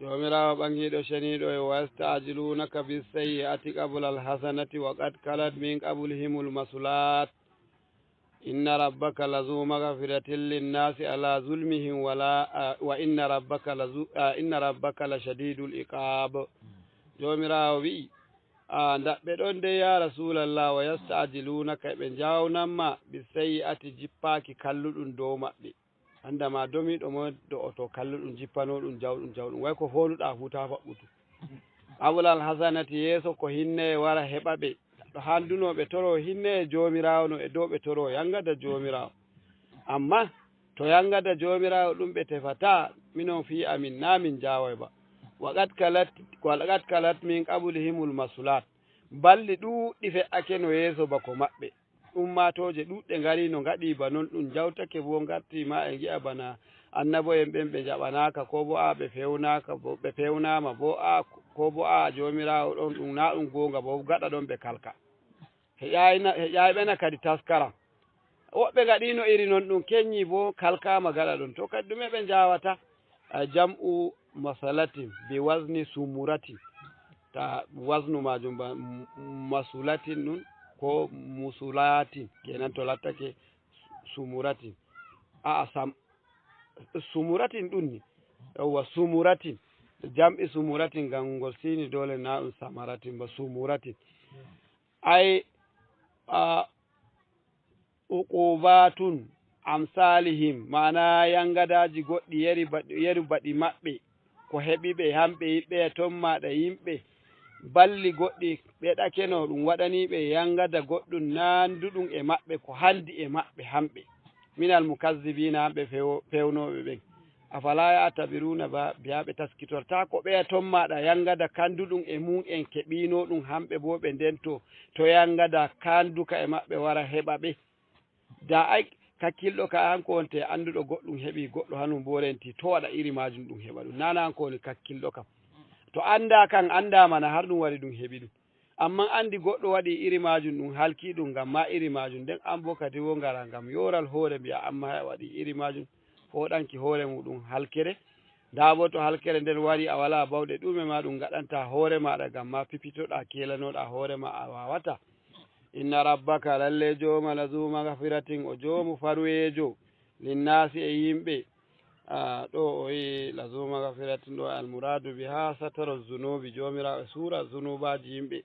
Joomiraawo ɓaŋgiiɗo ceniiɗo e, ويستعجلونك بالسيئة قبل الحسنة وقد خلت من قبلهم المثلات إن ربك لذو مغفرة للناس على ظلمهم ولا، وإن ربك لذو، إن ربك لشديد العقاب. Joomiraawo wi'i, a, ndaɓɓe ɗon dey, yaa Rasuulallah, ويستعجلونك, ɓe njawnan ma, بالسيئة, jippaaki kalluɗum dow maɓɓe. Annda ma domiiɗo mo do oto kalluɗum, jippanooɗum, jawɗum, jawɗum. Way ko foonduɗaa fuu, taa faɓɓutu. قبل الحسنة, yeeso ko hinneye wara heɓa ɓe. Ɗo handunoo ɓe toroo hinneye Joomiraawo no e dow ɓe toroo yangada Joomiraawo. Amma to yangada Joomiraawo ɗum ɓe tefataa, minon fii amin naa min jaawoy ba. وقد خلت، وقد خلت من قبلهم المثلات. Balli ɗuuɗɗi fe'ake no yeeso bako maɓɓe. Ummaatooje ɗuuɗɗe ngari no ngaɗi ba non, ɗum njawtake boo, ngarti ma e ngi'a bana annabo'en ɓen ɓe njaɓanaaka, koo boo a ɓe fewnaaka, boo ɓe fewnaama boo a, koo boo a Joomiraawo ɗon ɗum naa ɗum goonga boo, gaɗa ɗon ɓe kalka. Heƴaayna-, heƴaayɓena kadi taskaram. Woɓɓe ngaɗiino iri non, ɗum kenyii boo kalkaama gaɗa ɗon. To kadi ɗume ɓe njaawata? A, jam'u masalatin bi wazni sumuratin. Ta waznu maajum ba m-, masulatin ɗum ko musulatin. Kenan to lattake sumuratin. A'a, sam-, sumuratin ɗum ni. Yawwa, sumuratin. Jam'i sumuratin ngam ngol siini doole naa ɗum samaratin ba, sumuratin. Ay, a, uqubatun amsalihim, maana yangadaaji goɗɗi yeri baɗi, yeru baɗi maɓɓe, ko heɓi ɓe hamɓe yiɓɓe e ton maaɗa yimɓe, balli goɗɗi ɓeɗakeno ɗum waɗani ɓe yangada goɗɗum nanduɗum e maɓɓe, ko handi e maɓɓe hamɓe. Minal mukazzibina, hamɓe fewo-, fewnooɓe ɓen. Afala ya'tabiruna ba, biya ɓe taskitortaako ɓeya ton maaɗa yangada kanduɗum e mum en keɓiino ɗum hamɓe boo ɓe ndento, to yangada kanduka e maɓɓe wara heɓa ɓe. Da ay kakkilɗo ka an ko wonte annduɗo goɗɗum heɓi goɗɗo hanum boo renti to waɗa iri maajum ɗum heɓa ɗum. Nana an ko woni kakkilɗo kam. To annda kan annda mana har ɗum waɗi ɗum heɓi ɗum. Ammaa anndi goɗɗo waɗi iri maajum, ɗum halkii ɗum ngam ma iri maajum, nden an boo kadi wo ngara ngam yooral hoore mbi'a an ma a waɗi iri maajum, fooɗanki hoore muuɗum halkere. Ndaa boo to halkere nden wari a walaa bawɗe ɗuume ma ɗum ngaɗanta hoore maaɗa ngam ma pipitoɗaa keelanoɗaa hoore ma a waawataa. Inna rabbaka, lalley jooma, la zu magfiratin, o joomu farweejo, linnaasi, e yimɓe. Ah, ɗo o wi'i la zu magfiratin ɗo, almuraadu biha satara zunuubi, joomiraawo e suura zunuubaaji yimɓe.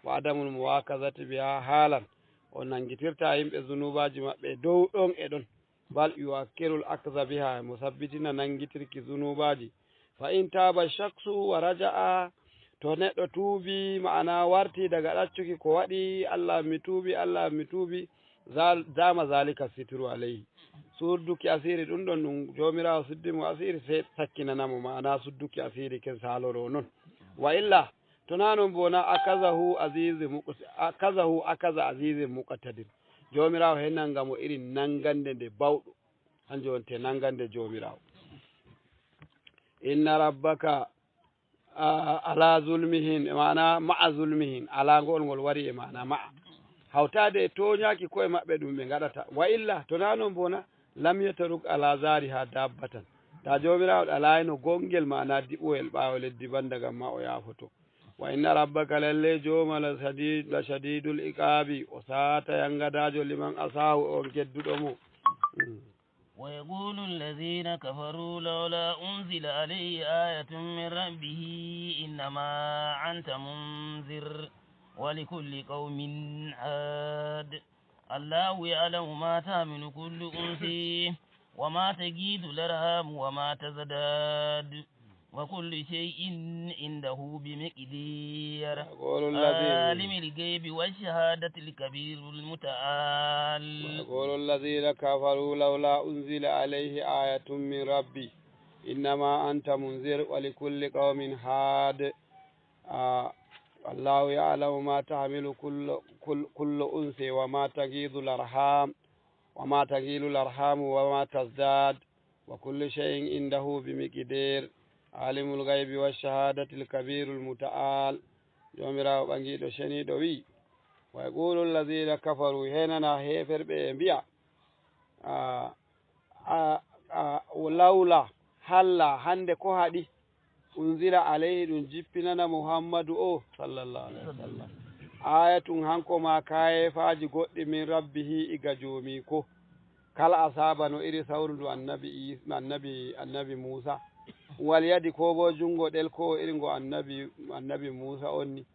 Wa adamul muwakazati biha haalan, o nanngitirta yimɓe zunuubaaji maɓɓe dow ɗon e ɗon. Bal yu'akkirul akza biha, mo sabbitina nanngitirki zunuubaaji. Fa in taaba shaksu wa raja'a, to neɗɗo tuubi, ma'ana warti daga ɗaccuki ko waɗi, Allah mi tuubi, Allah mi tuubi, zal-, dama zalika sitru alayhi. Sudduki asiiri ɗum ɗon ɗum joomiraawo suddi mo asiiri, sey sakkinana mo, ma'ana sudduki asiiri ken saaloro non. Wa illa, to naa non bo na akazahu azizi muqt-, akazahu akaza azizi muqtadir. Joomiraawo hennanga mo irin nangande nde bawɗo. Hanjum wonte nangande joomiraawo. Inna rabbaka, a, ala zulmihin, e maana ma'a zulmihin, ala ngol ngol wari e maana ma'a. Hawtaade e tooñaaki ko'e maɓɓe ɗum ɓe ngaɗata. Wa illa, to naa non bo na, lam yatruk ala zariha dabbatan. Ta joomiraawo ɗalaayno gongel maana diɓoyel ɓaawo leddi banda ngam ma o yaafoto. Wa inna rabbaka, lalley jooma la shadid-, la shadidul iqaabi, o saata yangadaajo liman asaahu, on kedduɗo mo. Mm. ويقول الذين كفروا لولا أنزل عليه آية من ربه إنما أنت منذر ولكل قوم عاد الله يعلم ما تحمل كل أنثى وما تغيض الأرحام وما تزداد وكل شيء عنده بمقدار. ويقول الذين عالم الغيب والشهادة الكبير المتعال. ويقول الذين كفروا لولا أنزل عليه آية من ربه إنما أنت منذر ولكل قوم عاد. آه، الله يعلم ما تحمل كل، كل، كل أنثى وما تغيض الأرحام وما تغيض الأرحام وما تزداد وكل شيء عنده بمقدار. عالم الغيب والشهادة الكبير المتعال. Joomiraawo ɓaŋgiiɗo ceniiɗo wi'i, ويقول الذين كفروا, heenana heeferɓe e mbi'a, a, a, A, lawla, halla, hannde ko haɗi? Unzila alayhi, ɗum jippinana Muhammadu o, sallallahu alaihi wasallam. Ayatun, hanko ma kayeefaaji goɗɗi, min rabbihi, iga joomi ko. Kala asaba no iri sawru ndu annabi Is-, annabi, annabi Musa. Wal yadi ko bo junngo ɗel ko iri ngo annabi, annabi Musa on ni.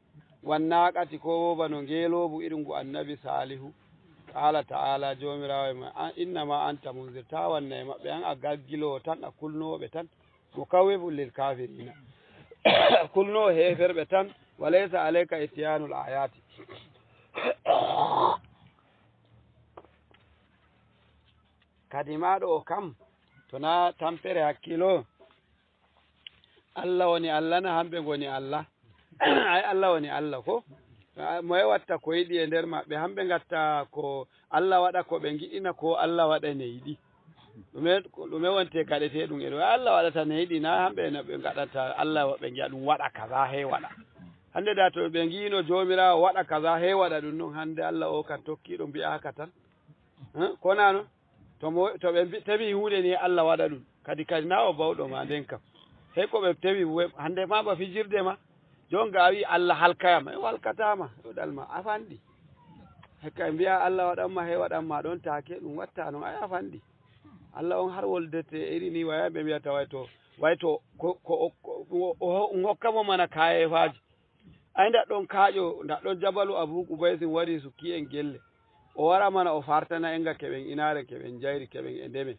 Wan naqati ko bo bano ngeeloobu iri ngu annabi Salihu. Qala ta'ala, Joomiraawo e ma, an-, innama anta munzir, ta wanna e maɓɓe, an a gaggiloowo tan, a kulnooɓe tan. Mukawwifun lil kafirina. Kulnoowo heeferɓe tan, wa laysa alayka ityanul ayati. Kadi ma ɗo o kam, to na tampere hakkilo. Allah woni Allah na, hamɓe ngoni Allah. Ay, Allah woni Allah ko. Ah, moye watta ko yiɗi e nder maɓɓe, hamɓe ngatta ko Allah waɗa ko ɓe ngiɗina, ko Allah waɗa ne yiɗi. Ɗume, ɗume wonte gaɗete ɗum e ɗo? Allah waɗata ne yiɗi, na hamɓe no ɓe ngaɗata Allah ɓe ngiya ɗum waɗa kaza, hey waɗa. Hannde da to ɓe ngiino Joomiraawo waɗa kaza, hey waɗa ɗum ɗon, hannde Allah o kan tokkiiɗo mbi'aaka tan. Hein? Ko na non? To mo, to ɓe mbi-, tawi huunde ni Allah waɗa ɗum. Kadi, kadi na o bawɗo ma nden kam. Hey ko ɓe tawi we-, hannde ma ba fijirde ma. Jon ga a wi Allah halkayam, e o halkatama, o ɗalma, a fanɗi. Hekka mbiya Allah waɗan ma, hey waɗan ma ɗon take, ɗum watta non, ay a fanɗi. Allah on har woldete iri ni, waya ɓe mbiyata way to, way to ko, ko, ko, o, o, o hokka mo mana kayefaji. Ay nda ɗon kaaƴo, nda ɗon jabalu Abu Qubaysin wari sukki en gelle. O wara mana o fartana en ga keɓen inare, keɓen jayri, keɓen e ndeme.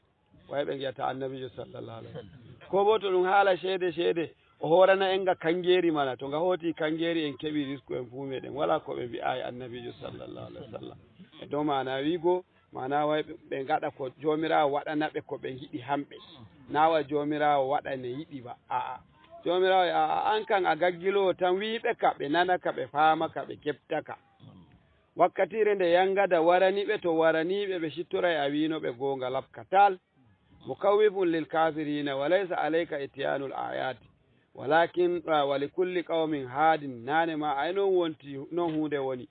Way ɓe ngiyata Annabiijo sallallahu alaihi wasallam. Ko bo to ɗum haala ceede, ceede, o hoorana en nga kangeeri mana. To nga hooti kangeeri, en keɓi risku en fuu meɗen. Wala ko ɓe mbi'aay Annabiijo sallallahu alaihi wasallam. E dow maana wiigo, maana way ɓe, ɓe ngaɗa ko Joomiraawo waɗana ɓe ko ɓe ngiɗi hamɓe. Na way Joomiraawo waɗa ne yiɗi ba. A'a. Joomiraawo, a'a, an kan a gaggiloowo tan wiiɓe ka, ɓe nana ka, ɓe faama ka, ɓe keɓta ka. Wakkatiire nde yangada warani ɓe, to warani ɓe, ɓe cittoray a wiino ɓe goonga labka tal. Mukawwifun lil kafirina, wa laysa alayka ityanul ayati, walakin, wa likulli qawmin hadin, nane ma ay non wonti, non huunde woni.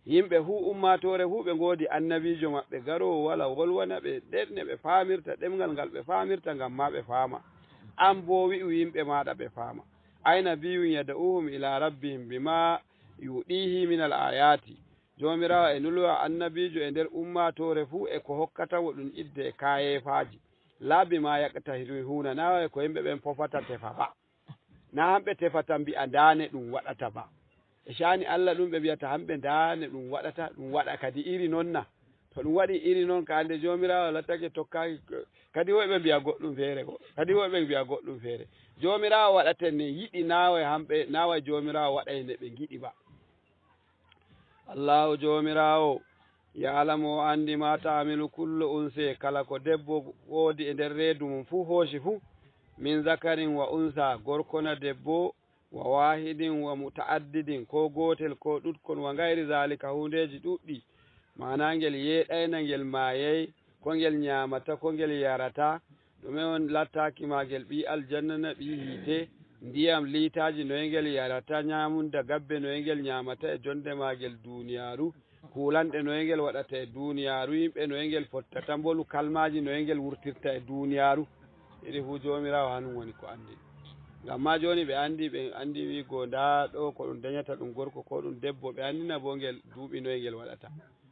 Yimɓe fuu, ummaatoore fuu, ɓe ngoodi annabiijo maɓɓe garoowo wala wolwana ɓe ɗemɗe ɓe faamirta, ɗemngal ngal ɓe faamirta, ngam ma ɓe faama. An boo wi'u yimɓe maaɗa ɓe faama. Ay nabiyyun yad'uhum ila rabbihim bima yu'dihi min al ayati. Joomiraawo e nulwa annabiijo e nder ummaatoore fuu e ko hokkata mo ɗum idde e kaayeefaaji. Laa bima yaqtahiruna, na e ko yimɓe ɓen pofata tefa ba. Na hamɓe tefata mbi'a ndaane ɗum waɗata ba. E caani Allah ɗum ɓe mbi'ata hamɓe ndaane ɗum waɗata, ɗum waɗa kadi iri non na. To ɗum waɗi iri non ka hannde Joomiraawo lattake tokkaaki, kadi woy ɓe mbi'a goɗɗum feere ko. Kadi woy ɓe mbi'a goɗɗum feere. Joomiraawo waɗaten ne yiɗi na way hamɓe, na way Joomiraawo waɗay nde ɓe ngiɗi ba. Allaahu Joomiraawo, ya'lamu o anndi ma ta'amilu kullu unse, kala ko debbo woodi e nder reedu mum fuu hooci fuu, min zakarin wa unsa, gorko na debbo, wa waahidin wa muta'addidin, ko gootel, ko ɗuɗkon, wa ngayri zaalika, huundeeji ɗuɗɗi, maanaa ngel yeeɗayna, ngel maayay, ko ngel nyaamata, ko ngel yarata, ɗume on lattaaki maagel ɓii aljanna na ɓii hiite? Ndiyam liitaaji noye ngel yarata? Nyaamunda gabbe noye ngel nyaamata e jonde maagel duuniyaaru? Kuulanɗe noye ngel waɗata e duuniyaaru? Yimɓe noye ngel fottata? Mbolu kalmaaji noye ngel wurtirta e duuniyaaru? Ɗiɗi fuu Joomiraawo hanum woni ko anndi. Ngam maa jooni ɓe anndi, ɓe anndi wiigo ndaa ɗo ko ɗum dañata ɗum gorko ko ɗum debbo, ɓe anndina boo ngel duuɓi noye ngel waɗata.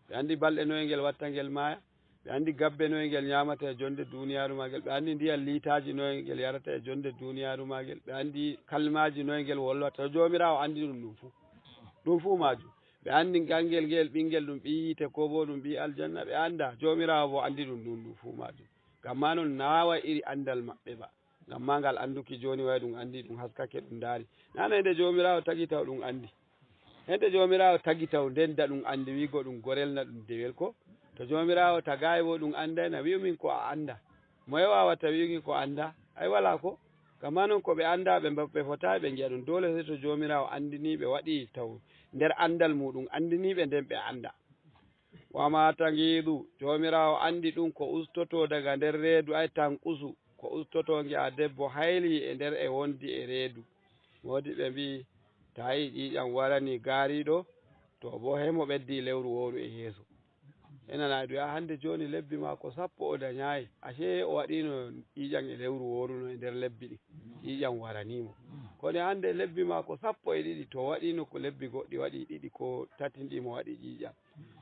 Ɓe anndi balɗe noye ngel watta ngel maaya. Ɓe anndi gabbe noye ngel nyaamata e jonde duuniyaaru maagel. Ɓe anndi ndiyam liitaaji noye ngel yarata e jonde duuniyaaru maagel. Ɓe anndi kalmaaji noye ngel wolwata. To Joomiraawo anndi ɗum, ɗum fuu. Ɗum fuu maajum. Ɓe anndi ngal ngel, ngel ɓinngel ɗum ɓii yiite koo boo ɗum ɓii aljanna. Ɓe anndaa. Joomiraawo boo anndi ɗum, ɗum, ɗum fuu maajum. Ngam maa non naaway iri anndal maɓɓe ba. Ngam maa ngal annduki jooni way ɗum anndi, ɗum haskake, ɗum ndaari. Nana nde Joomiraawo tagi taw ɗum anndi. Hende Joomiraawo tagi taw nden da ɗum anndi wiigo ɗum gorel na ɗum dewel ko? To Joomiraawo tagaayi wo ɗum anndayna, wi'u min ko a anndaa. Moye waawata wi'uki ko anndaa? Ay walaa ko. Gama non ko ɓe anndaa ɓe mba-, ɓe fotaay ɓe ngi'a ɗum. Doole sey to Joomiraawo anndinii ɓe waɗi taw nder anndal muuɗum anndinii ɓe nden ɓe annda. Wa maa tanqidu, Joomiraawo anndi ɗum ko ustotoo daga nder reedu, ay tanqusu, ko ustotoo ngi'a debbo haylii e nder e wondi e reedu. Moodiɓɓe mbi'i, tawi ƴiiƴam waranii gaariiɗo, to boo hemo ɓeddii lewru wowru e yeeso. E nana e ɗum, ya hannde jooni lebbi maako sappo o dañaay. Ashe o waɗiino ƴiiƴam e lewru wooru no e nder lebbi ɗi. Ƴiiƴam waranii mo. Kono hannde lebbi maako sappo e ɗiɗi, to waɗiino ko lebbi goɗɗi waɗi ɗiɗi ko tatinɗi mo waɗi ƴiiƴam.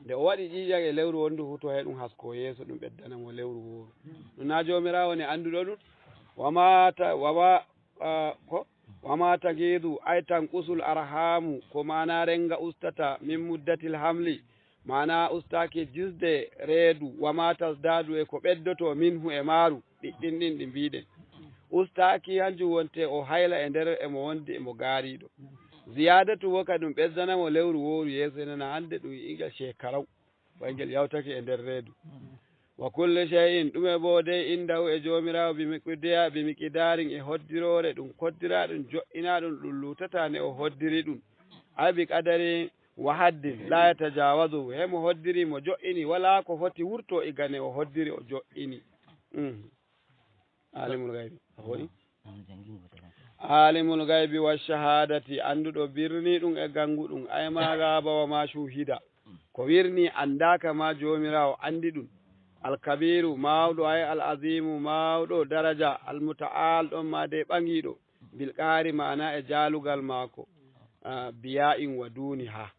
Nde o waɗi ƴiiƴam e lewru wonndu fu, to he ɗum hasko yeeso, ɗum ɓeddana mo lewru wooru. Ɗum na Joomiraawo ne annduɗo ɗum? Wa ma ta-, wa ma, ah, ko? Wa ma tagidu, ay tanqusul arhamu, ko maana renga ustata min muddatil hamli, maana ustaaki jisde reedu, wa ma tasdadu, e ko ɓeddoto minhu e maaru, ɗi-, ɗin ɗin ɗi mbiɗen. Ustaaki hanjum wonte o hayla e nder emo wondi emo gaariɗo. Ziyaadatu wo kadi ɗum ɓesdana mo lewru wooru yeeso, enana hannde ɗum yi'inga shekaraw, wa ngel yawtake e nder reedu. Wa kulli shay'in, ɗume boo dey indahu e Joomiraawo, bi miqdiya-, bi miqdaarin e hoddiroore, ɗum koddiraa ɗum, jo'inaa ɗum, ɗum luutataa ne o hoddiri ɗum. Ay bi qadarin wa haddin, laa yatajawazu, he mo hoddiri mo jo'ini, walaa ko foti wurto iga ne o hoddiri o jo'ini. Mm. Alimul gaybi. A hoɗi? Alimul gaybi wa shahadati, annduɗo birni ɗum e gangu ɗum, ay ma gaba wa ma shuhida. Ko wirni anndaaka ma Joomiraawo anndi ɗum. Alkabiru, maawɗo, ay al azimu, maawɗo daraja, al muta'al, ɗon ma dey ɓaŋiiɗo, bil qaari, maana e jaalugal maako, ah, biya'in wa duniha.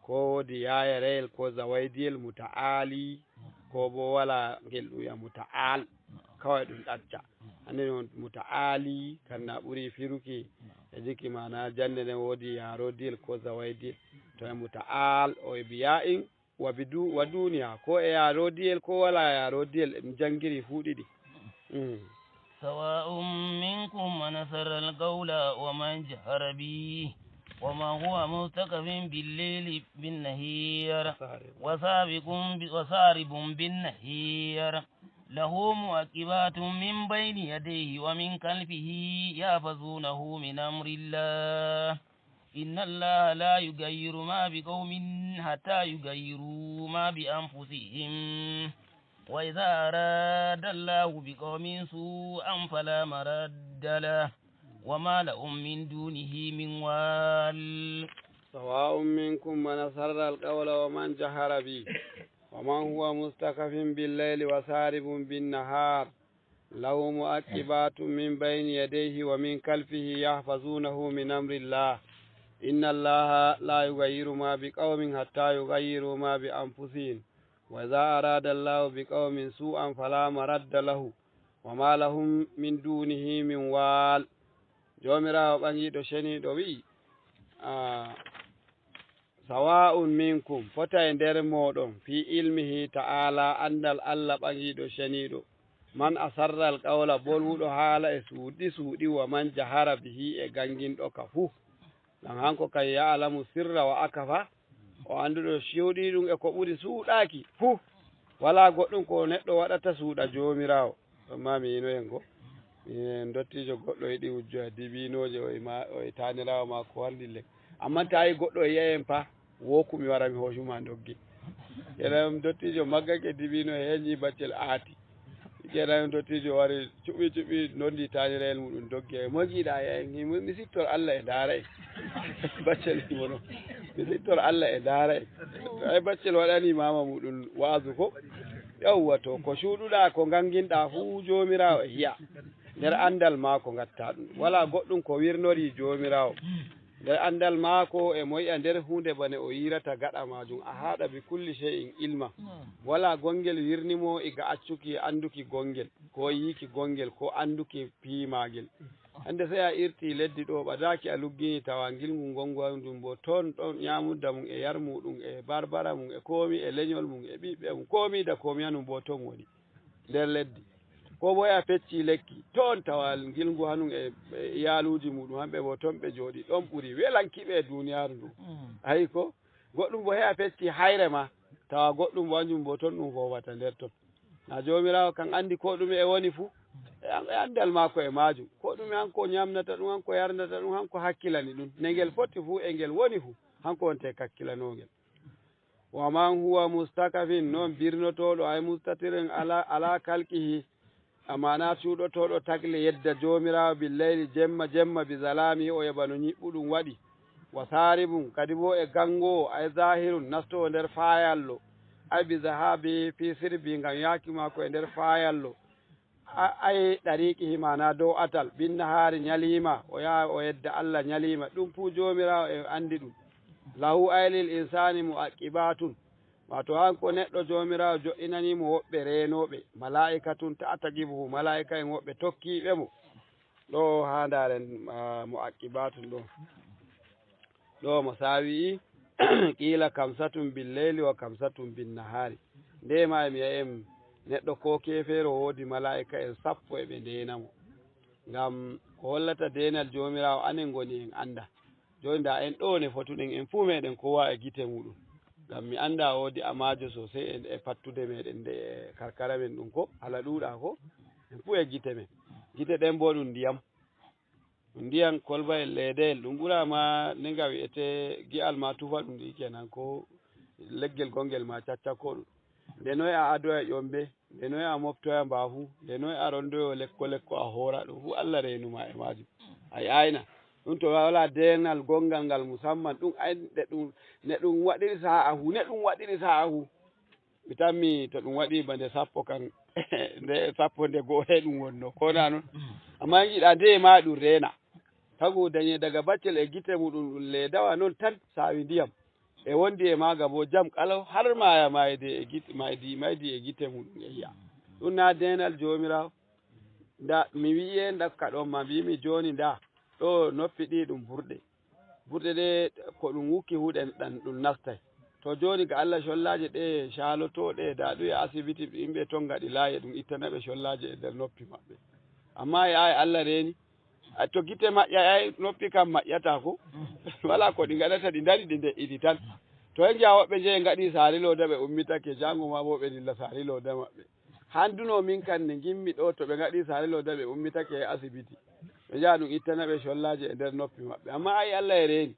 Ko woodi yaayereyel ko zawaydiyel, muta'ali, ko bo wala ngel ɗum wi'a muta'al, kawai ɗum ɗacca. Hande non muta'ali, kan na ɓuri firuki, e jiki maana jande nden woodi yaarodiyel ko zawaydiyel. To e muta'al, o e biya'in, wa bidu-, wa duniya, ko e yaarodiyel, ko wala yaarodiyel, ɗum jangiri fu ɗiɗi. Mm. سواء منكم من أسر القول ومن جهر به ومن هو مستخف بالليل بالنهار وسارب ب-، وسارب بالنهار له معقبات من بين يديه ومن خلفه يحفظونه من أمر الله إن الله لا يغير ما بقوم حتى يغيروا ما بأنفسهم وإذا أراد الله بقوم سوءا فلا مرد له وما لهم من دونه من وال. سواء منكم من أسر القول ومن جهر به ومن هو مستخف بالليل وسارب بالنهار له معقبات من بين يديه ومن خلفه يحفظونه من أمر الله إن الله لا يغير ما بقوم حتى يغيروا ما بأنفسهم وإذا أراد الله بقوم سوءا فلا مرد له وما لهم من دونه من وال. Joomiraawo ɓaŋiiɗo ceniiɗo wi'i, ah, Sawa'un minkum, fota e nder mooɗon, fi ilmihi ta'ala, andal Allah ɓaŋiiɗo ceniiɗo. Man asarral qawla, bolwuɗo haala e suuɗi suuɗi, wa man jahara bihi, e ganginɗo ka fuu. Ngam hanko kan ya'lamu sirra wa akafa, o anduɗo suuɗi ɗum e ko ɓuri suuɗaaki fuu. Walaa goɗɗum ko neɗɗo waɗata suuɗa Joomiraawo. Amma mi yino en go. Mi yino en dottijo goɗɗo yiɗi wujjoya dibinooje, o e ma-, o e taaniraawo maako wallille. Amma ta yi goɗɗo e yi'a en fa, woku mi wara mi hoocu ma dogge. Kenan dottijo maggake dibino e heñi baccel aati. Kenan dottijo wari cuɓi cuɓi nondi taanirayel muɗum dogge. Mo jiiɗa yi'a en, mi, mi sittor Allah e ndaara en. Baccel mono. Mi sittor Allah e ndaara en. To ay baccel waɗani maama muɗum waazu ko. Yawwa to, ko cuuɗuɗaa, ko nganginɗaa fuu, Joomiraawo e yi'a. Nder anndal maako ngatta ɗum. Walaa goɗɗum ko wirnorii Joomiraawo. Nder anndal maako e mo yi'a nder huunde bane o yi'irata gaɗa maajum. A haɗa bi kulli shay'in ilma. Walaa gongel wirni mo iga accuki annduki gongel, ko yi'iki gongel, ko annduki fii maagel. Hannde sey a irti leddi ɗo, ɓadaaki a luggini tawa ngilngu ngongu hanjum bo ton ɗon, nyamunda mum e yar muɗum e barbara mum e koomi e lenyol mum e ɓiɓɓe mum, koomi da koomi hanum bo ton woni nder leddi. Ko bo a pecci lekki, ton tawa ngilngu hanum e, e iyaluuji muɗum, hamɓe bo ton ɓe jooɗi, ɗon ɓuri welanki ɓe e duuniyaaru ndu. Mm. Ayi ko? Goɗɗum bo he a pecci hayre ma, tawa goɗɗum bo hanjum bo ton ɗum fofata nder ton. Na Joomiraawo kan anndi ko ɗume e woni fuu, e an-, e anndal maako e maajum. Ko ɗume hanko nyamnata ɗum, hanko yarnata ɗum, hanko hakkilani ɗum. Ne ngel foti fuu, e ngel woni fuu, hanko wonte kakkilanoongel. Wa man huwa mustakafin, non birnotooɗo, ay mustatirin ala, ala kalkihi, amana cuuɗotooɗo tagle yedda Joomiraawo, billeyli, jemma, jemma, bi zalaami, o e bano nyiɓɓuɗum waɗi. Wa saaribun, kadi bo e gangoowo, ay zaahirun, nastoowo nder faayallo. Ay bi zahabi fi sirbi, ngam yaaki maako e nder faayallo. A-, ay ɗariiqihi, maana dow atal, bin nahaari, nyaliima, o yaha o yedda Allah nyaliima. Ɗum fuu Joomiraawo e anndi ɗum. Lahu ay lil insaani mu'aqibatun. Waato, han ko neɗɗo, Joomiraawo jo'inanii mo woɓɓe reenooɓe, malaa'ikatun ta'taqibuhu, malaa'ika'en woɓɓe tokkiiɓe mo. Ɗo haa ndaaren, ah, mu'aqibatun ɗo. Ɗo mo saawi, qiila kamsatun bil leyli wa kamsatun bin nahaari. Nde ma e mi yi'a en neɗɗo ko keefeero woodi malaa'ika'en sappo e ɓe ndeena mo. Ngam ko hollata deenal Joomiraawo anen ngoni en annda. Jooni nda en ɗo ne fotuɗen en fuu meɗen kowa e gite muɗum. Ngam mi annda woodi amaajo sosai e, e fattude meɗen nde e karkara men ɗum ko hala ɗuuɗa ko en fuu e gite men. Gite ɗen bo ɗum ndiyam. Ɗum ndiyam kolbayel leedeyel. Ɗum ɓura ma ne nga wi'ete gi'al ma tufa ɗum ɗi kenan ko leggel gongel ma caccako ɗum. Nde noy a adoya ƴombe? Nde noy a moftoya mbaafu? Nde noy a rondoyo lekko lekko a hoora? Ɗum fuu Allah reenuma e maajum. A yi'ayna. Ɗum to wala deenal gongal ngal musamman, ɗum ay nde ɗum, ne ɗum waɗiri saa'a fu, ne ɗum waɗiri saa'a fu. Mi tammi to ɗum waɗi ba nde sappo kan, nde sappo nde go'o he ɗum wonno. Ko na non? Amma en yiɗa nde ma ɗum reena. Tagu dañe daga baccel e gite muɗum ɗum leedawa non tan saawi ndiyam. E wondi e maaga bo jam kalau har maaya mayde e gite, maydi, maydi e gite muɗum e yi'a. Ɗum na deenal Joomiraawo? Nda, mi wi'i en ɗakka ɗon ma, mbiimi jooni nda, ɗo noppi ɗi ɗum burɗe. Burɗe ɗe ko ɗum wukki fu ɗen ɗan ɗum nastay. To jooni ga Allah collaaje ɗe caalotooɗe, nda ɗum e asibiti yimɓe ton ngaɗi laaye ɗum ittana ɓe collaaje e nder noppi maɓɓe. Amma e ay Allah reeni, a to gite maƴƴa ay noppi kam maƴƴata ko. Wala ko ɗi ngaɗata ɗi ndari ɗi nde'iti tan. To en ngi'a woɓɓe jeyi ngaɗi saari looda ɓe ummitake, jango ma bo ɓe dilla saari looda maɓɓe. Handuno min kan ne ngimmi ɗo to ɓe ngaɗi saare looda ɓe ummitake e asibiti. Ɓe njaha ɗum ittana ɓe collaaje e nder noppi maɓɓe. Amma ay Allah e reeni.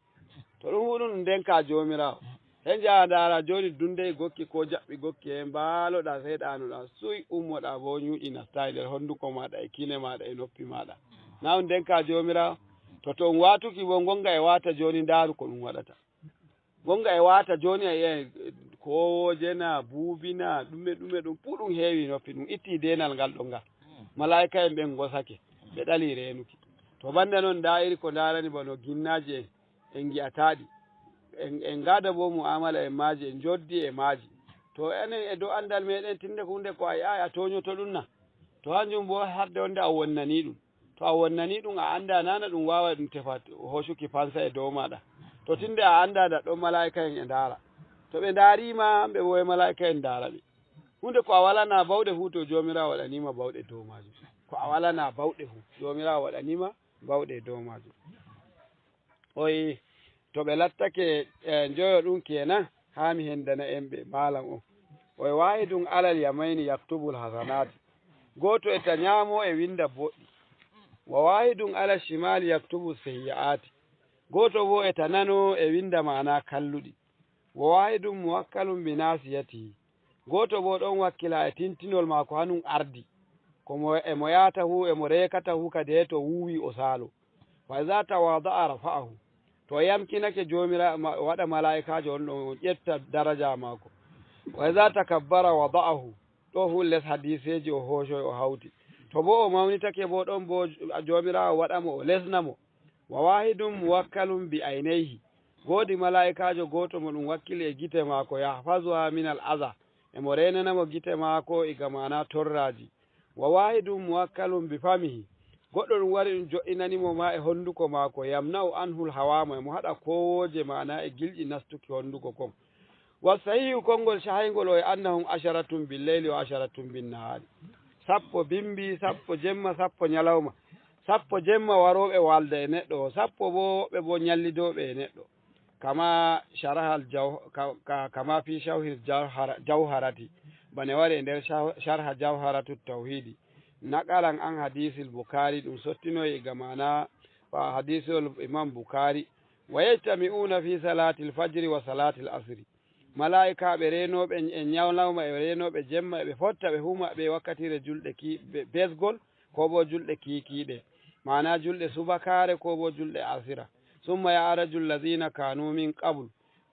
To ɗum huɗum ɗum ndenka Joomiraawo. He njaha ndaara jooni dunde gokki ko jaɓɓi gokki he mbaaloɗa seyɗaanoɗa suy ummoɗa bo nyuuƴi nastaay nder honduko maaɗa e kine maaɗa e noppi maaɗa. Na ɗum ndenka Joomiraawo. To to ɗum waatuki bo ngonga e waata jooni ndaaru ko ɗum waɗata. Gonga e waata jooni a yi'ay kowooje na, buubi na, ɗume ɗume ɗum fuu ɗum heewi noppi, ɗum itti deenal ngal ɗon ngal. Malaa'ika'en ɓen ngosake, ɓe ɗali reenuki. To banda non nda iri ko ndarani bano ginnaaji en, en ngi'ataaɗi. En, en ngaada bo mu'amala en maaji, en joddi e maaji. To enen e dow andal meɗen tinde ko hunde ko a yi'ay a toonyoto ɗum na. To hanjum bo harde wonde a wonnani ɗum. To a wonnani ɗum, a annda nana ɗum waaway ɗum tefa hoocuki fansa e dow maaɗa. To tinde a annda nda ɗon malaa'ika'en e ndaara. To ɓe ndaari ma, ɓe bo e malaa'ika'en ndaara ɓe. Hunde ko a walana bawɗe fu, to Joomiraawo waɗani ma bawɗe dow maajum. Ko a walana bawɗe fu, Joomiraawo waɗani ma bawɗe dow maajum. Oyi, to ɓe lattake, eh, njoyo ɗum kenan, haa mi hendana en ɓe, maalam on. Oyi, waahidun alal yamayni yaktubul hasanati. Gooto e ta nyaamo e winda boɗɗi. Wa waahidun alal shimali yaktubu seyyi'ati. Gooto bo e ta nano e winda maana kalluɗi. Wa waahidun muwakkalun bi nasiyatihi. Gooto bo ɗon wakkila e tintinol maako hanun ardi. Ko mo, e mo yaata hu, e mo reekata hu kadi he to wuuwi o saalo. Wa iza tawada'a rafa'ahu. To o yamkinake Joomiraawo ma-, waɗa malaa'ikaajo on ɗon, o ƴetta daraja maako. Wa iza takabbara wada'ahu. Ɗo fu les hadiiseeji o hoocoy o hawti. To bo o mawnitake bo ɗon bo Joomiraawo waɗa mo o lesna mo. Wa waahidun muwakkalun bi aynayhi. Woodi malaa'ikaajo gooto mo ɗum wakkili e gite maako, yahfazuha minal aza. E mo reenana mo gite maako iga maana torraaji. Wa waahidun muwakkalun bi famihi. Goɗɗo ɗum wari ɗum jo'inani mo ma e honduko maako, yamna'u anhul hawaama, e mo haɗa kowooje maana e gilƴi nastuki honduko kon. Wa sahihu, konngol cahayngol o e annahum asharatun bil leyli wa asharatun bin nahaari. Sappo bimbi, sappo jemma, sappo nyalawma. Sappo jemma warooɓe waalda e neɗɗo o, sappo bo woɓɓe bo nyallidooɓe e neɗɗo. Kama sharahal jaw-, ka-, ka-, kama fi shawhil jawhara-, jawharati. Bane wari e nder shaw-, sharha jawharatu tawhidi. Naqalan an hadiisil Bukaari, ɗum sottinoyi ga maana wa hadiisul Imam Bukaari. Wa yajtami'una fi salaatil fajri wa salaatil asri. Malaa'ikaaɓe reenooɓe e nyalawma e reenooɓe jemma e ɓe fotta ɓe huma ɓe wakkatiire julɗe ki-, be-, besgol, ko bo julɗe kiikiiɗe. Maana julɗe subakaare ko bo julɗe asira. Summa ya'raju allazina kaanu min qabl.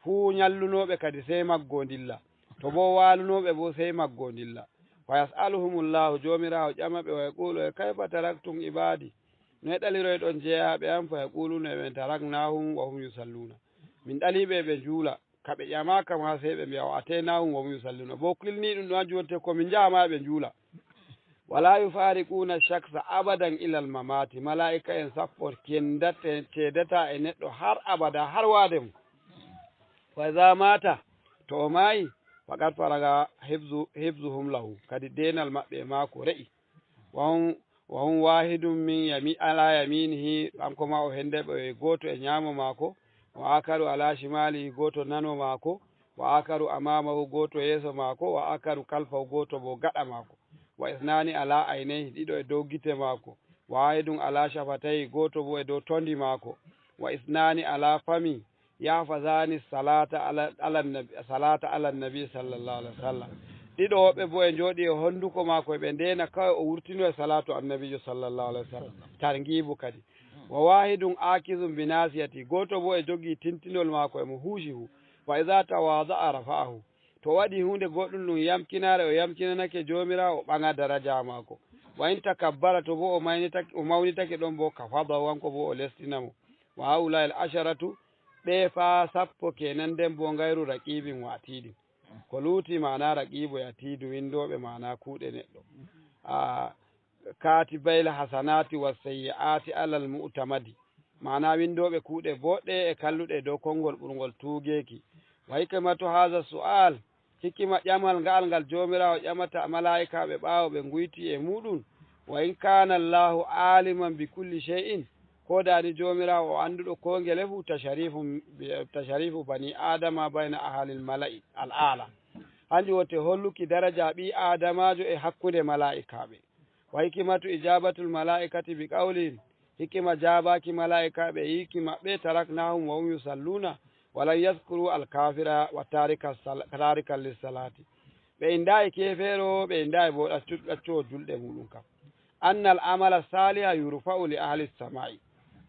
Fuu nyallunooɓe kadi sey maggo ndilla. Ko boo waalunooɓe boo, sey maggo ndilla. Fa yas'aluhumullahu, Joomiraawo ƴama ɓe, wa yaqulu, e, kayfa taraktum ibaadi? Noye ɗaliroyɗon jeyaaɓe am? Fa yaquluna, ɓe, taraknahum wa hum yusalluna. Min ɗaliɓe ɓe njuula. Ka ɓe ƴamaaka ma, sey ɓe mbi'a, wa ataynahum wa hum yusalluna. Boo kilniiɗum ɗum hanjum wonte ko min njaha ma ɓe njuula. Wala yufariquna shakhsa abadan ilal mamati. Malaa'ika'en sappo kendate-, ceedataa e neɗɗo har abada, har waade mo. Fa iza mata, to o maayi, faqad faraga hifzu-, hifzuhum lahu. Kadi deenal maɓɓe e maako re'i. Wa hum, wa hum wahidun min yami-, ala yaminihi, kanko ma o hende ɓe, gooto e nyaamo maako, wa akaru ala shimalihi, gooto nano maako, wa akaru amamahu, gooto yeeso maako, wa akaru kalfahu, gooto bo gaɗa maako, wa isnani ala aynayhi, ɗiɗo e dow gite maako, wa wahidun ala shafatayhi, gooto bo e dow tondi maako, wa isnani ala fami, yahfazani salata ala, ala nabi, salata ala nabi sallallahu alaihi wasallam. Ɗiɗo woɓɓe bo e jooɗi e honduko maako, e ɓe ndeena kawai o wurtino e salatu annabijo sallallahu alaihi wasallam. Targibu kadi. Wa wahidun akizun bi nasiyati. Gooto bo e jogi tintinol maako e mo huusi hu. Fa iza tawada'a rafa'ahu. To waɗi huunde goɗɗum ɗum yamkinaare, o yamkinanake Joomiraawo, o ɓaŋa daraja maako. Wa in takabbara, to bo o mawnitake, o mawnitake ɗon bo, kafadahu, hanko bo o lestina mo. Wa haula'il asharatu, ɓe faa sappo kenan, nden bo gayru raqibin wa atidin. Ko luuti maana raqibu e atidu, windooɓe maana kuuɗe neɗɗo. A, katibayil hasanati was sayyi'ati alal mu'tamadi. Maana windooɓe kuuɗe boɗɗe e kalluɗe dow konngol ɓurngol tuugeeki. Wa hikmatu haza su'al, hikima ƴamal nga'al ngal Joomiraawo ƴamata malaa'ikaaɓe ɓaawo ɓe nguyti e muuɗum. Wa in kana Allahu aliman bi kulli shay'in, ko dani Joomiraawo o annduɗo ko ngele fuu, tasharifu, tasharifu bani Adama bayna ahalil mala'i al ala. Hanjum wonte holluki daraja ɓii Aadamaajo e hakkunde malaa'ikaaɓe. Wa hikimatu ijabatul malaa'ikati bi qawlihim, hikima jaabaaki malaa'ikaaɓe e yiiki maɓɓe, taraknahum wa hum yusalluna, wa lam yadhkuru al kafira wa tarika sal-, tarikan lis salati. Ɓe indaay keefeero, ɓe indaay bo ɗaccu-, ɗaccowo julɗe muuɗum kam. Annal amala saliha yurfa'u li ahli samai.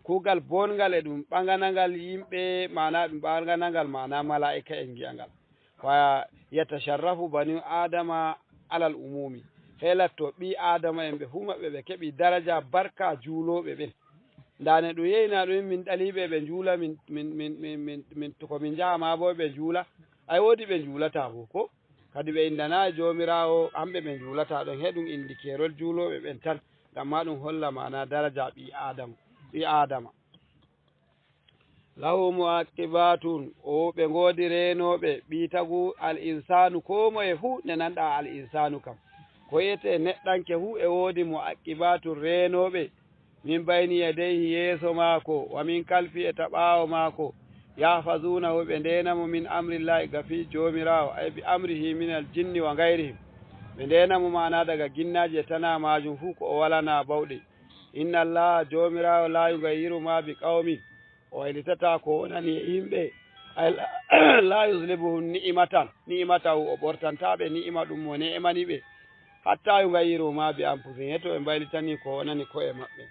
Kuugal bonngal e ɗum ɓaŋanangal yimɓe, maana ɗum ɓaŋanangal, maana malaa'ika'en ngi'angal. Fa yatasharrafu bani Adama alal umumi. Helatto ɓii Adama'en ɓe fuu maɓɓe ɓe keɓi daraja barka juulooɓe ɓen. Ndaa ne ɗum yeynaa ɗum min ɗaliiɓe ɓe njuula, min, min, min, min, min, min, to ko min njaha maa bo ɓe njuula. Ay woodi ɓe njuulataa bo, ko? Kadi ɓe inndanaay Joomiraawo, hamɓe ɓe njuulataa ɗon, he ɗum inndi keerol juulooɓe ɓen tan, ngam maa ɗum holla maana daraja ɓii Aadama, ɓii Aadama. Lahu mu'aqibatun, o ɓe ngoodi reenooɓe, ɓii tagu al insaanu, koo moye fuu ne nanɗaa al insaanu kam. Ko wi'etee neɗɗanke fuu e woodi mu'aqibatun reenooɓe, min bayni yadayhi yeeso maako, wa min kalfi e ta ɓaawo maako, yahfazunahu ɓe ndeena mo min amrillahi ga fii Joomiraawo, ay bi amrihi min al jinni wa gayrihim. Ɓe ndeena mo maana daga ginnaaji e tanaa maajum fuu ko o walanaa bawɗe. Inna Allaha Joomiraawo la yugayyiru ma bi qawmin, o waylitataa ko wonani e yimɓe. Ay la, la yuzlibuhum ni'matan, ni'matahu o ɓortantaa ɓe ni'ima ɗum mo ne'emani ɓe. Hatta yugayyiru ma bi anfusihim, he to ɓe mbaylitanii ko wonani ko'e maɓɓe.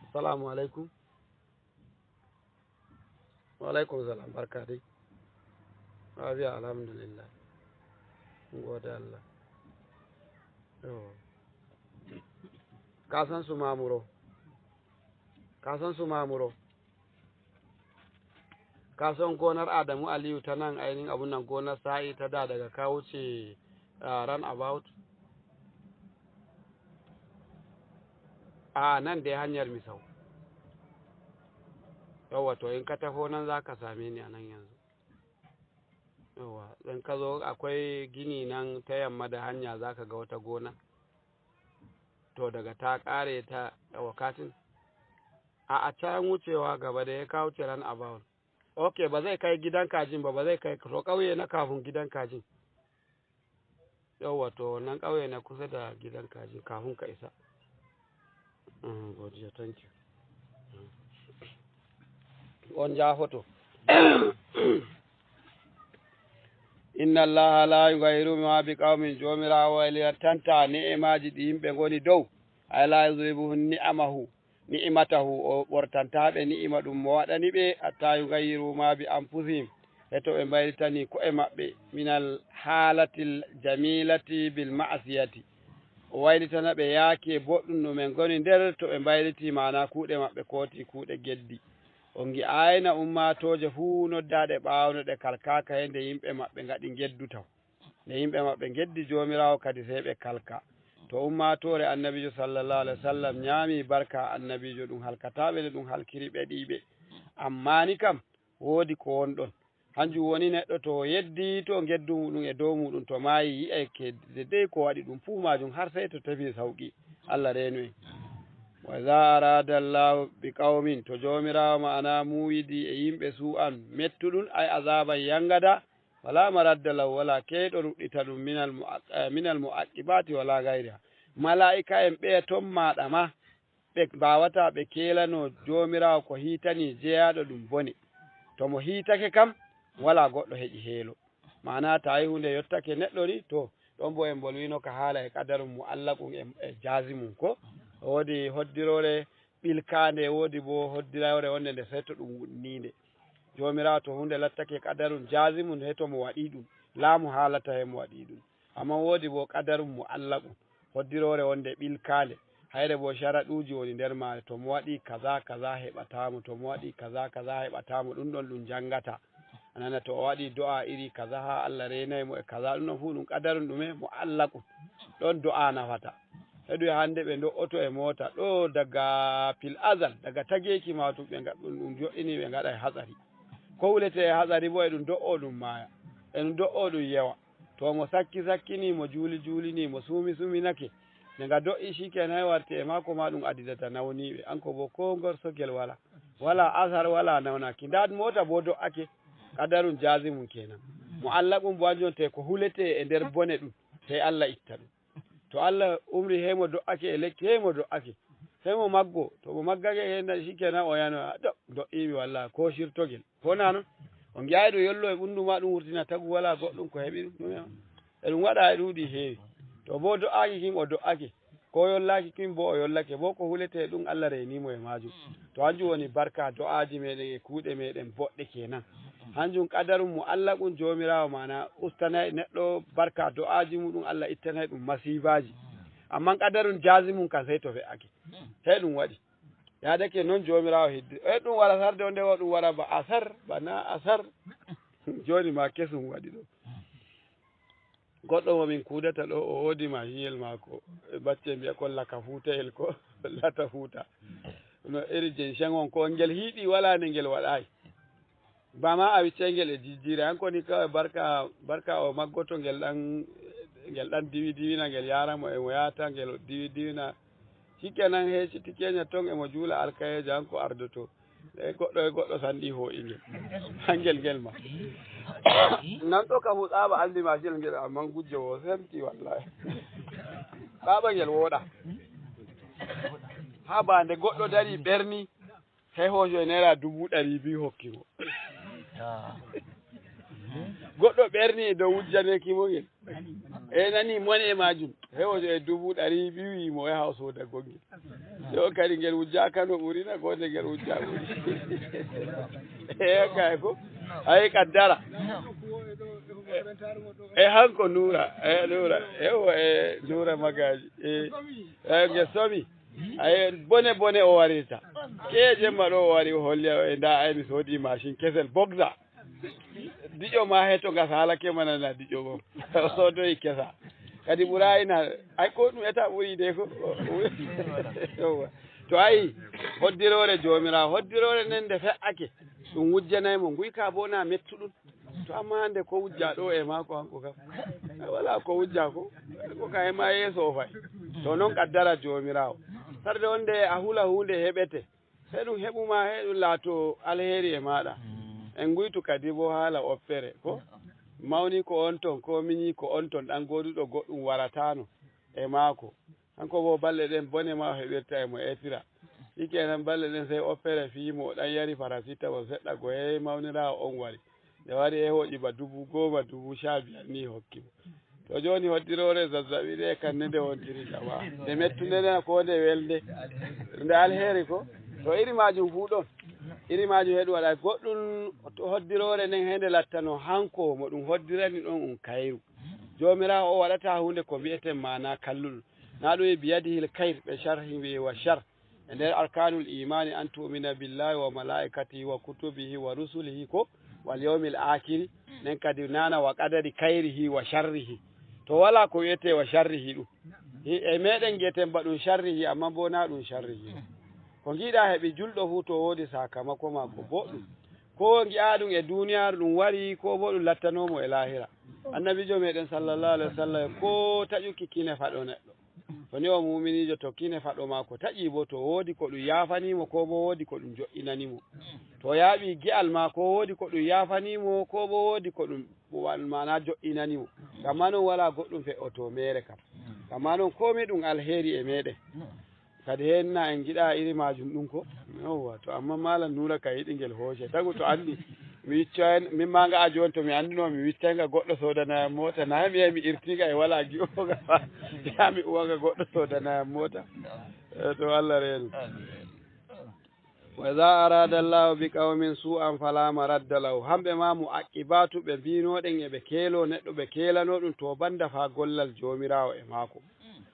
Assalamu alaikum. Wa alaikum salam, barka dai. Lafiya, alhamdulillah. Mun gode Allah. Yo. Ka san su Mamuro? Ka san su Mamuro? Ka san gonar Adamu Aliyu ta nan ainihin abun nan, gonar Sa'i ta da daga ka wuce, ah, run about? A nan dai hanyar Misau. Yawwa, to in ka tafo nan za ka same ni a nan yanzu. Yawwa, in ka zo akwai gini nan ta yamma da hanya za ka ga wata gona. To daga ta ƙare ta, yawwa, katin. A, a can wucewa gaba da ya kawo ce run about. Ok, ba zai kai gidan kajin ba, ba zai kai, to ƙauye na kafin gidan kajin. Yawwa, to wannan ƙauye na kusa da gidan kajin kafin ka isa. Mm, godiya, thank you. Mm. On ja foto. Inna Allaha la yughayyiru ma bi qaumin, Joomiraawo waylitantaa ni'imaaji ɗi yimɓe ngoni dow. Ay la yuzlibuhum ni'amahu, ni'imatahu, o ɓortantaa ɓe ni'ima ɗum mo waɗani ɓe, hatta yughayyiru ma bi anfusihim, Heto ɓe mbayritani ko'e maɓɓe minal haalatil jamilati bil ma'asiyati. O waylitana ɓe yaaki e boɗɗum ɗum en ngoni nder to ɓe mbaylitii maanaa kuuɗe maɓɓe kooti kuuɗe geddi. On ngi'aayna ummaatooje fuu noddaaɗe ɓaawo no ɗe kalkaaka he nde yimɓe maɓɓe ngaɗi ngeddu taw. Nde yimɓe maɓɓe ngeddi Joomiraawo kadi sey ɓe kalka. To ummaatoore Annabiijo sallallaahu alayhi wa sallam nyaami barka Annabiijo ɗum halkataa ɓe nde ɗum halkiri ɓe ɗiiɓe. Ammaa ni kam woodi ko wonɗon. Hanjum woni neɗɗo to o yeddi to ngeddu muɗum e dow muɗum to maayi yi'ay kedde dey ko waɗi ɗum fuu maajum har sey to tefi sawqi. Allah reenu en. Wa iza arada Allahu bi qawmin to Joomiraawo ma'ana muuyidi e yimɓe suu'an mettuɗum ay azaban yangada wala maradda lahu wala keyɗo ruɗɗita ɗum minal mu'aq- eh, minal mu'aqibati wala gayriha. Malaa'ika en ɓeya ton maaɗa ma ɓe mbaawataa ɓe keelanoo Joomiraawo ko hiitanii jeyaaɗo ɗum bone. To mo hiitake kam, walaa goɗɗo heƴi heelo. Maanaa, ta yi huunde yottake neɗɗo ni, to, ɗon boo en mbolwiino ka haala e qadarun mu'allaqun e, e jaazimun ko. Woodi hoddiroore ɓilkaande, woodi boo hoddiroore wonde nde sey to ɗum wunniinde. Joomiraawo to huunde lattake qadarun jaazimun, he to mo waɗi ɗum, laamu haalata he mo waɗi ɗum. Ammaa woodi boo qadarun mu'allaqun, hoddiroore wonde ɓilkaande. Hayre boo sharaɗuuji woni nder maare, to mo waɗi kaza, kaza heɓataa mo, to mo waɗi kaza, kaza heɓataa mo, ɗum ɗon ɗum janngata. A nana to o waɗi do'a iri kaza haa Allah reenay mo e kaza, ɗum ɗon fuu ɗum qadarun ɗume mu'allaqun. Ɗon do'a nafata. Heɗu e hannde ɓe ndo'oto e moota ɗo daga fil azal, daga tageeki maatum ɓe ngaɗ-, ɗum, ɗum jo'ini ɓe ngaɗa e hatsari. Ko hulete e hatsari boo e ɗum do'o ɗum maaya, e ɗum do'o ɗum yewa. To mo sakki sakkini, mo juuli juulini, mo suumi suuminake, nde nga do'i, shikenan warti e maako ma ɗum adidata nawniiɓe. An ko boo koo ngorsogel walaa, walaa asar, walaa nawnaki. Ndaa moota boo do'ake, qadarun jaazimun kenan. Mu'allaqun boo hanjum te ko hulete e nder bone ɗum, sey Allah itta ɗum. To Allah umri hey mo do'ake e lekki, hey mo do'ake. Sey mo maggo, to mo maggake, hey na, shikenan o yano, "Ah, do, do'iimi wallaahi, ko shirtogel." Ko naa non? O ngi'aay ɗum yollo e ɓundu ma, ɗum wurtina tagu, walaa goɗɗum ko heɓi ɗum. Ɗum e, e ɗum waɗa e ɗuuɗi heewi. To boo do'aaki kin, o do'ake. Ko yollaaki kin boo, o yollake. Boo ko hulete ɗum, Allah reenii mo e maajum. To hanjum woni barka do'aaji meeɗen e kuuɗe meeɗen boɗɗe kenan. Hanjum qadarun mu'allaqun, Joomiraawo maana ustanay neɗɗo barka do'aaji muɗum, Allah ittanay ɗum masiibaaji. Ammaa qadarun jaazimun kan sey to fe'ake. Sey ɗum waɗi. Yaadake non Joomiraawo hidde. E ɗum wara sarde on nde o ɗum wara ba asar, ba naa asar. Jooni ma kesum waɗi ɗo. Goɗɗo mo min kuudata ɗo, o woodi mahinel maako. E bacce mbi'a kon laka fuutayel ko, lata fuuta. No iri jensen on ko ngel hiiɗi walaa nde ngel waɗaay. Ba ma a wiccay ngel e jijjiire, an koni kawai barka, barka o maggoto ngel ɗan, ngel ɗan diwi diwina, ngel yaara mo e mo yaata, ngel diwi diwina. Shikenan he siti kenya ton e mo juula alkayeejo an ko ardoto. E goɗɗo e goɗɗo sanɗi hoo'i ngel. Hangel ngel ma. Nan ɗo ka huɗaaba aldi ma shel ngel amman gujjo wo semti wallahi. Baaba ngel woɗa. Ha ba nde goɗɗo dari ɓerni. He hoojo e naira dubu ɗari biyu hokki mo. Goɗɗo ɓerni e dow wujjaneki mo ngel. E nani mone e majum. He hoojo e dubu ɗari biyu wi mo yaha o soda gongel. Yo kadi ngel wujjaka no ɓurina ko nde ngel wujja ɓuri. E kay ko. Ay kaddara. E hanko nura, e nura. E o e nura magaji. E, e ngel somi. Ay, bone bone o warirta. Ke jemma ɗo o wari o holli e nda ay mi sodi machine kesel bogza. Diƴo ma he to gasa hala ke manana diƴo go. O sodoyi kesa. Kadi ɓuray na ay ko ɗum eta ɓuri de ko. Yawwa. To ay hoddirore jomira hoddirore nen nde fe'ake ɗum wujjanay mo nguyka bo na mettuɗum. To amma hande ko wujja ɗo e maako hanko kam. Wala ko wujja ko. Ko ka e ma yeeso o fay. To non qaddara jomirawo. Sarde on nde a hula hunde heɓete. He ɗum heɓu ma he ɗum laato alheri e maɗa. En nguytu kadi bo haala oppere ko. Mawni ko on ton ko miñi ko on ton ɗan goduɗo goɗɗum waratano e maako. Hanko bo balɗe ɗen bone ma o heɓirta e mo etira. Shikenan balɗe ɗen sey oppere fii mo o ɗan yari parasitamol seɗɗa go hey mawniraawo on wari. Nde wari e hoƴi ba dubu goma, dubu sha biyar ni hokki mo. To joni hoddiroore zazzaɓi ɗe kanne nde wontiri jama. Nde mettunde nde ko nde welde. Nde alheri ko. To iri majum fuu ɗon. Iri maajum heɗum waɗa goɗɗum to hoddiroore nden hende lattano hanko mo ɗum hoddirani ɗon um kayru. Joomiraawo o waɗata huunde ko mbi'eten maana kalluɗum. Na ɗum e biyadihil kayr ɓe sharhi wi wa shar. E nder arkanul imani an tu'mina billahi wa malaikatihi wa kutubihi wa rusulihi ko wal yawmil akhiri. Nden kadi nana wa qadari kayrihi wa sharrihi. To wala ko wi'ete wa sharrihi ɗum. Hi-, e meɗen ngi'eten ba ɗum sharrihi, amma bo na ɗum sharrihi. Ko ngiɗa heɓi julɗo fu to woodi sakamako maako boɗɗum. Ko ngi'a ɗum e duniyaaru ɗum wari, ko bo ɗum lattanomo e lahira. Annabijo meɗen sallallahu alaihi wasallam ko taƴuki kine faɗo neɗɗo. To ni o muminijo to kine faɗo maako taƴi bo to woodi ko ɗum yaafanimo ko bo woodi ko ɗum jo'inanimo. To yaaɓi gi'al ma ko woodi ko ɗum yaafanimo ko bo woodi ko ɗum wan-, mana jo'inanimo. Kamma non wala goɗɗum fe'oto mere kam. Kamma non komi ɗum alheri e meɗen. Kadi henna en ngiɗa iri majum ɗum ko? Yawwa, to amma Malam Nura ka yiɗi ngel hoose. Tagu to anndi mi wiccoyan, min ma nga a jooni to mi anndino mi wiccanga goɗɗo soodana yam moota, na mi yahi mi irtinga e wala gi'oga. Ya mi uwanga goɗɗo soodana yam moota. Eh, to Allah reenu. Wa iza arada Allahu bi qawmin su'an fala maradda lahu. Hamɓe ma mu aqibatu ɓe mbinoɗen e ɓe keelo neɗɗo ɓe keelano ɗum to banda fa gollal Joomiraawo e maako.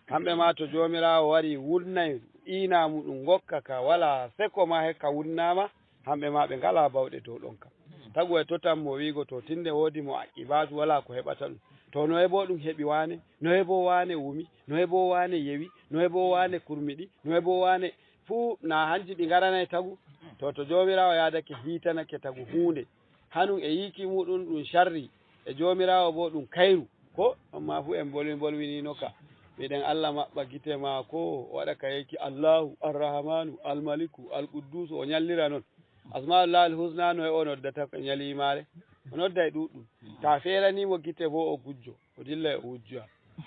Kamɓe ma to Joomiraawo wari wunnay iina muɗum ngokka ka wala seko ma hekka wunnaama, hamɓe ma ɓe ngala bawɗe dow ɗon kam. Tagu e totan mo wiigo to tinde woodi mo aqibatu wala ko heɓata ɗum. To no hebo ɗum heɓi waane, no hebo waane wumi, no hebo waane yewi, no hebo waane kurmiɗi, no hebo waane fuu na hanji ɗi ngaranay tagu. To, to Joomiraawo yaadake hiitanake tagu huunde, hanum e yiiki muɗum ɗum sharri, e Joomiraawo bo ɗum kayru. Ko amma fu en mbolwi mbolwinino ka. Miɗen Allah maɓɓa gite maako, o waɗa ka yeki Allahu, Arrahmanu, Almaliku, Alquddusu, o nyallira non. Asma'ullahi Alhusna no e o noddata ko nyalimaare. O nodda e ɗuɗɗum. Ta feeranimo gite bo o gujjo, o dilla e o wujjoya.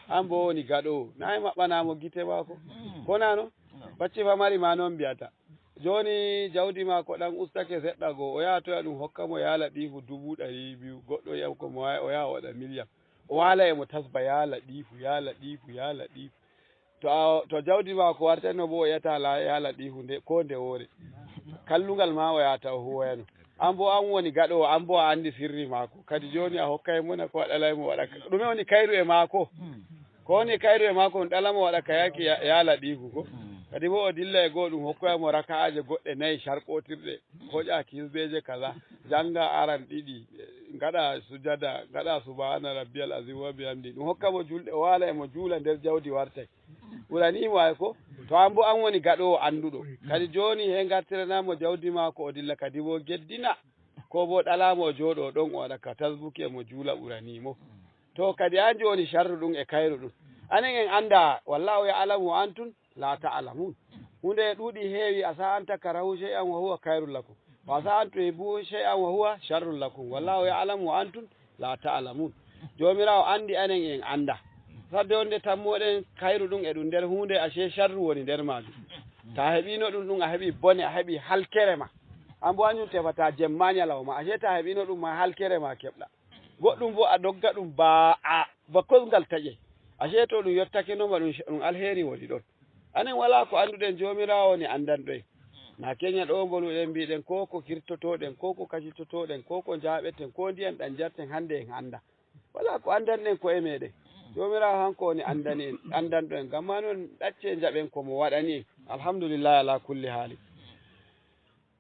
An bo woni gaɗoowo, na e maɓɓanamo gite maako. Ko na non? Bacci famari ma non mbiyata. Jooni jawdi maako ɗan ustake seɗɗa goo, o yaha toya ɗum hokka mo yaala ɗiifu dubu ɗari biyu, goɗɗo yi'a ko mo waawi, o yaha o waɗa miliyan. O waala e mo tasba yaala ɗiifu, yaala ɗiifu, yaala ɗiifu. To a, to jawdi maako wartano bo o yi'ata la, yaala ɗiifu nde, ko nde woore. Kallungal ma o yahata o huwoyano. An bo an woni gaɗoowo, an bo a anndi sirri maako. Kadi jooni a hokkay mo na ko a ɗalay mo waɗa ka. Ɗume woni kayru e maako? Ko woni kayru e maako, on ɗala mo waɗa ka yaaki ya-, yaala ɗiifu ko. Kadi bo o dilla e goo ɗum hokkoya mo raka'aaje goɗɗe nayi carqootirɗe. Hoƴa kisbeeje kaza, jannga aran ɗiɗi, ngaɗa sujada, ngaɗa subhaana rabbiyal azim wa bihamdi. Ɗum hokka mo julɗe, o waala e mo juula nder jawdi wartay. Ɓurani mo ay ko? To an bo an woni gaɗoowo annduɗo. Kadi jooni he ngartirana mo jawdi maako o dilla kadi bo geddina. Ko bo ɗala mo o jooɗo ɗon o waɗa ka tasbuki e mo juula ɓurani mo. To kadi an jooni sharru ɗum e kayru ɗum. Anen en annda, wallahu ya'lamu wa antum la ta'lamun. Huunde e ɗuuɗi heewi, asa an takarahu shay'an wa huwa khairul lakum. Wa asa an tuhibbu shay'an wa huwa sharrul lakum. Wallahu ya'lamu wa antum la ta'lamun. Joomiraawo anndi anen en annda. Sadde wonde tammoɗen kayru ɗum e ɗum nder huunde, ashe sharru woni nder maajum. Ta heɓino ɗum ɗum a heɓi bone, a heɓi halkere ma. An bo anjum tefata jemma ñalawma, ashe ta heɓino ɗum ma halkere ma keɓɗa. Goɗɗum bo a dogga ɗum ba a, ba kosngal taƴe. Ashe to ɗum yottake no ma ɗum, ɗum alheri woni ɗon. Anen wala ko annduɗen, Joomiraawo woni anndanɗo en. Na keña ɗo mboluɗen mbiɗen ko ko kirtotoɗen, ko ko kacitotoɗen, ko ko njaaɓeten, ko ndiyan ɗan jarten hannde en annda. Wala ko anndanɗen ko e meɗen. Joomiraawo hanko woni anndani en, anndanɗo en. Ngam ma non ɗacce njaɓen ko mo waɗani en. Alhamdulillahi ala kulli haali.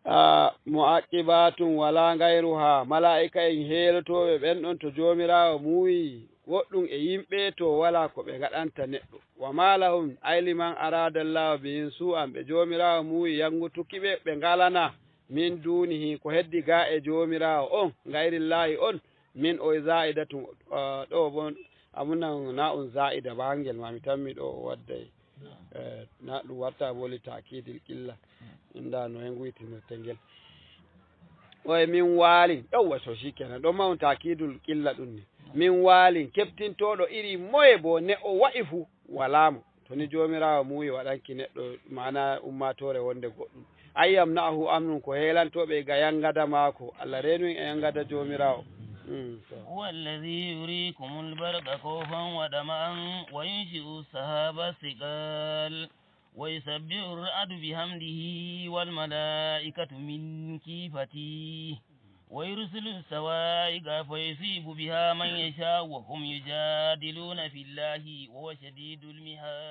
Ah, mu'aqibatun wala ngayruha, malaa'ika en heelotooɓe ɓen ɗon to Joomiraawo muuyi woɗɗum e yimɓe to wala ko ɓe ngaɗanta neɗɗo. Wa ma lahum, ay liman arada Allahu bihim su'an, ɓe Joomiraawo muuyi yangutuki ɓe, ɓe ngalana min dunihi, ko heddi ga e Joomiraawo on, ngayrillahi on, min o za'idatun, ah, ɗo bon, amunan na un za'ida ba hangel ma mi tammi ɗo o wadday. Eh, na ɗum warta bo li ta'kidil qilla. Inda no en guytinirte ngel. O e min waalin. Yawwa, so shi kenan. Ɗon ma on ta'kidul qilla ɗum ni. Min waalin, keɓtintooɗo iri moye bo ne o wa'i fu, walaa mo. To ni Joomiraawo muuyi waɗanki neɗɗo, maana ummaatoore wonde goɗɗum. Ay yamna'ahu amnun, ko heelantooɓe ga yangada maako. Allah reenu en e yangada Joomiraawo. Mm, to. هو الذي يريكم البرق خوفا وطمعا وينشئ السحاب الثقال ويسبح الرعد بحمده والملائكة من خيفته ويرسل الصواعق فيصيب بها من يشاء وهم يجادلون في الله وهو شديد المحال.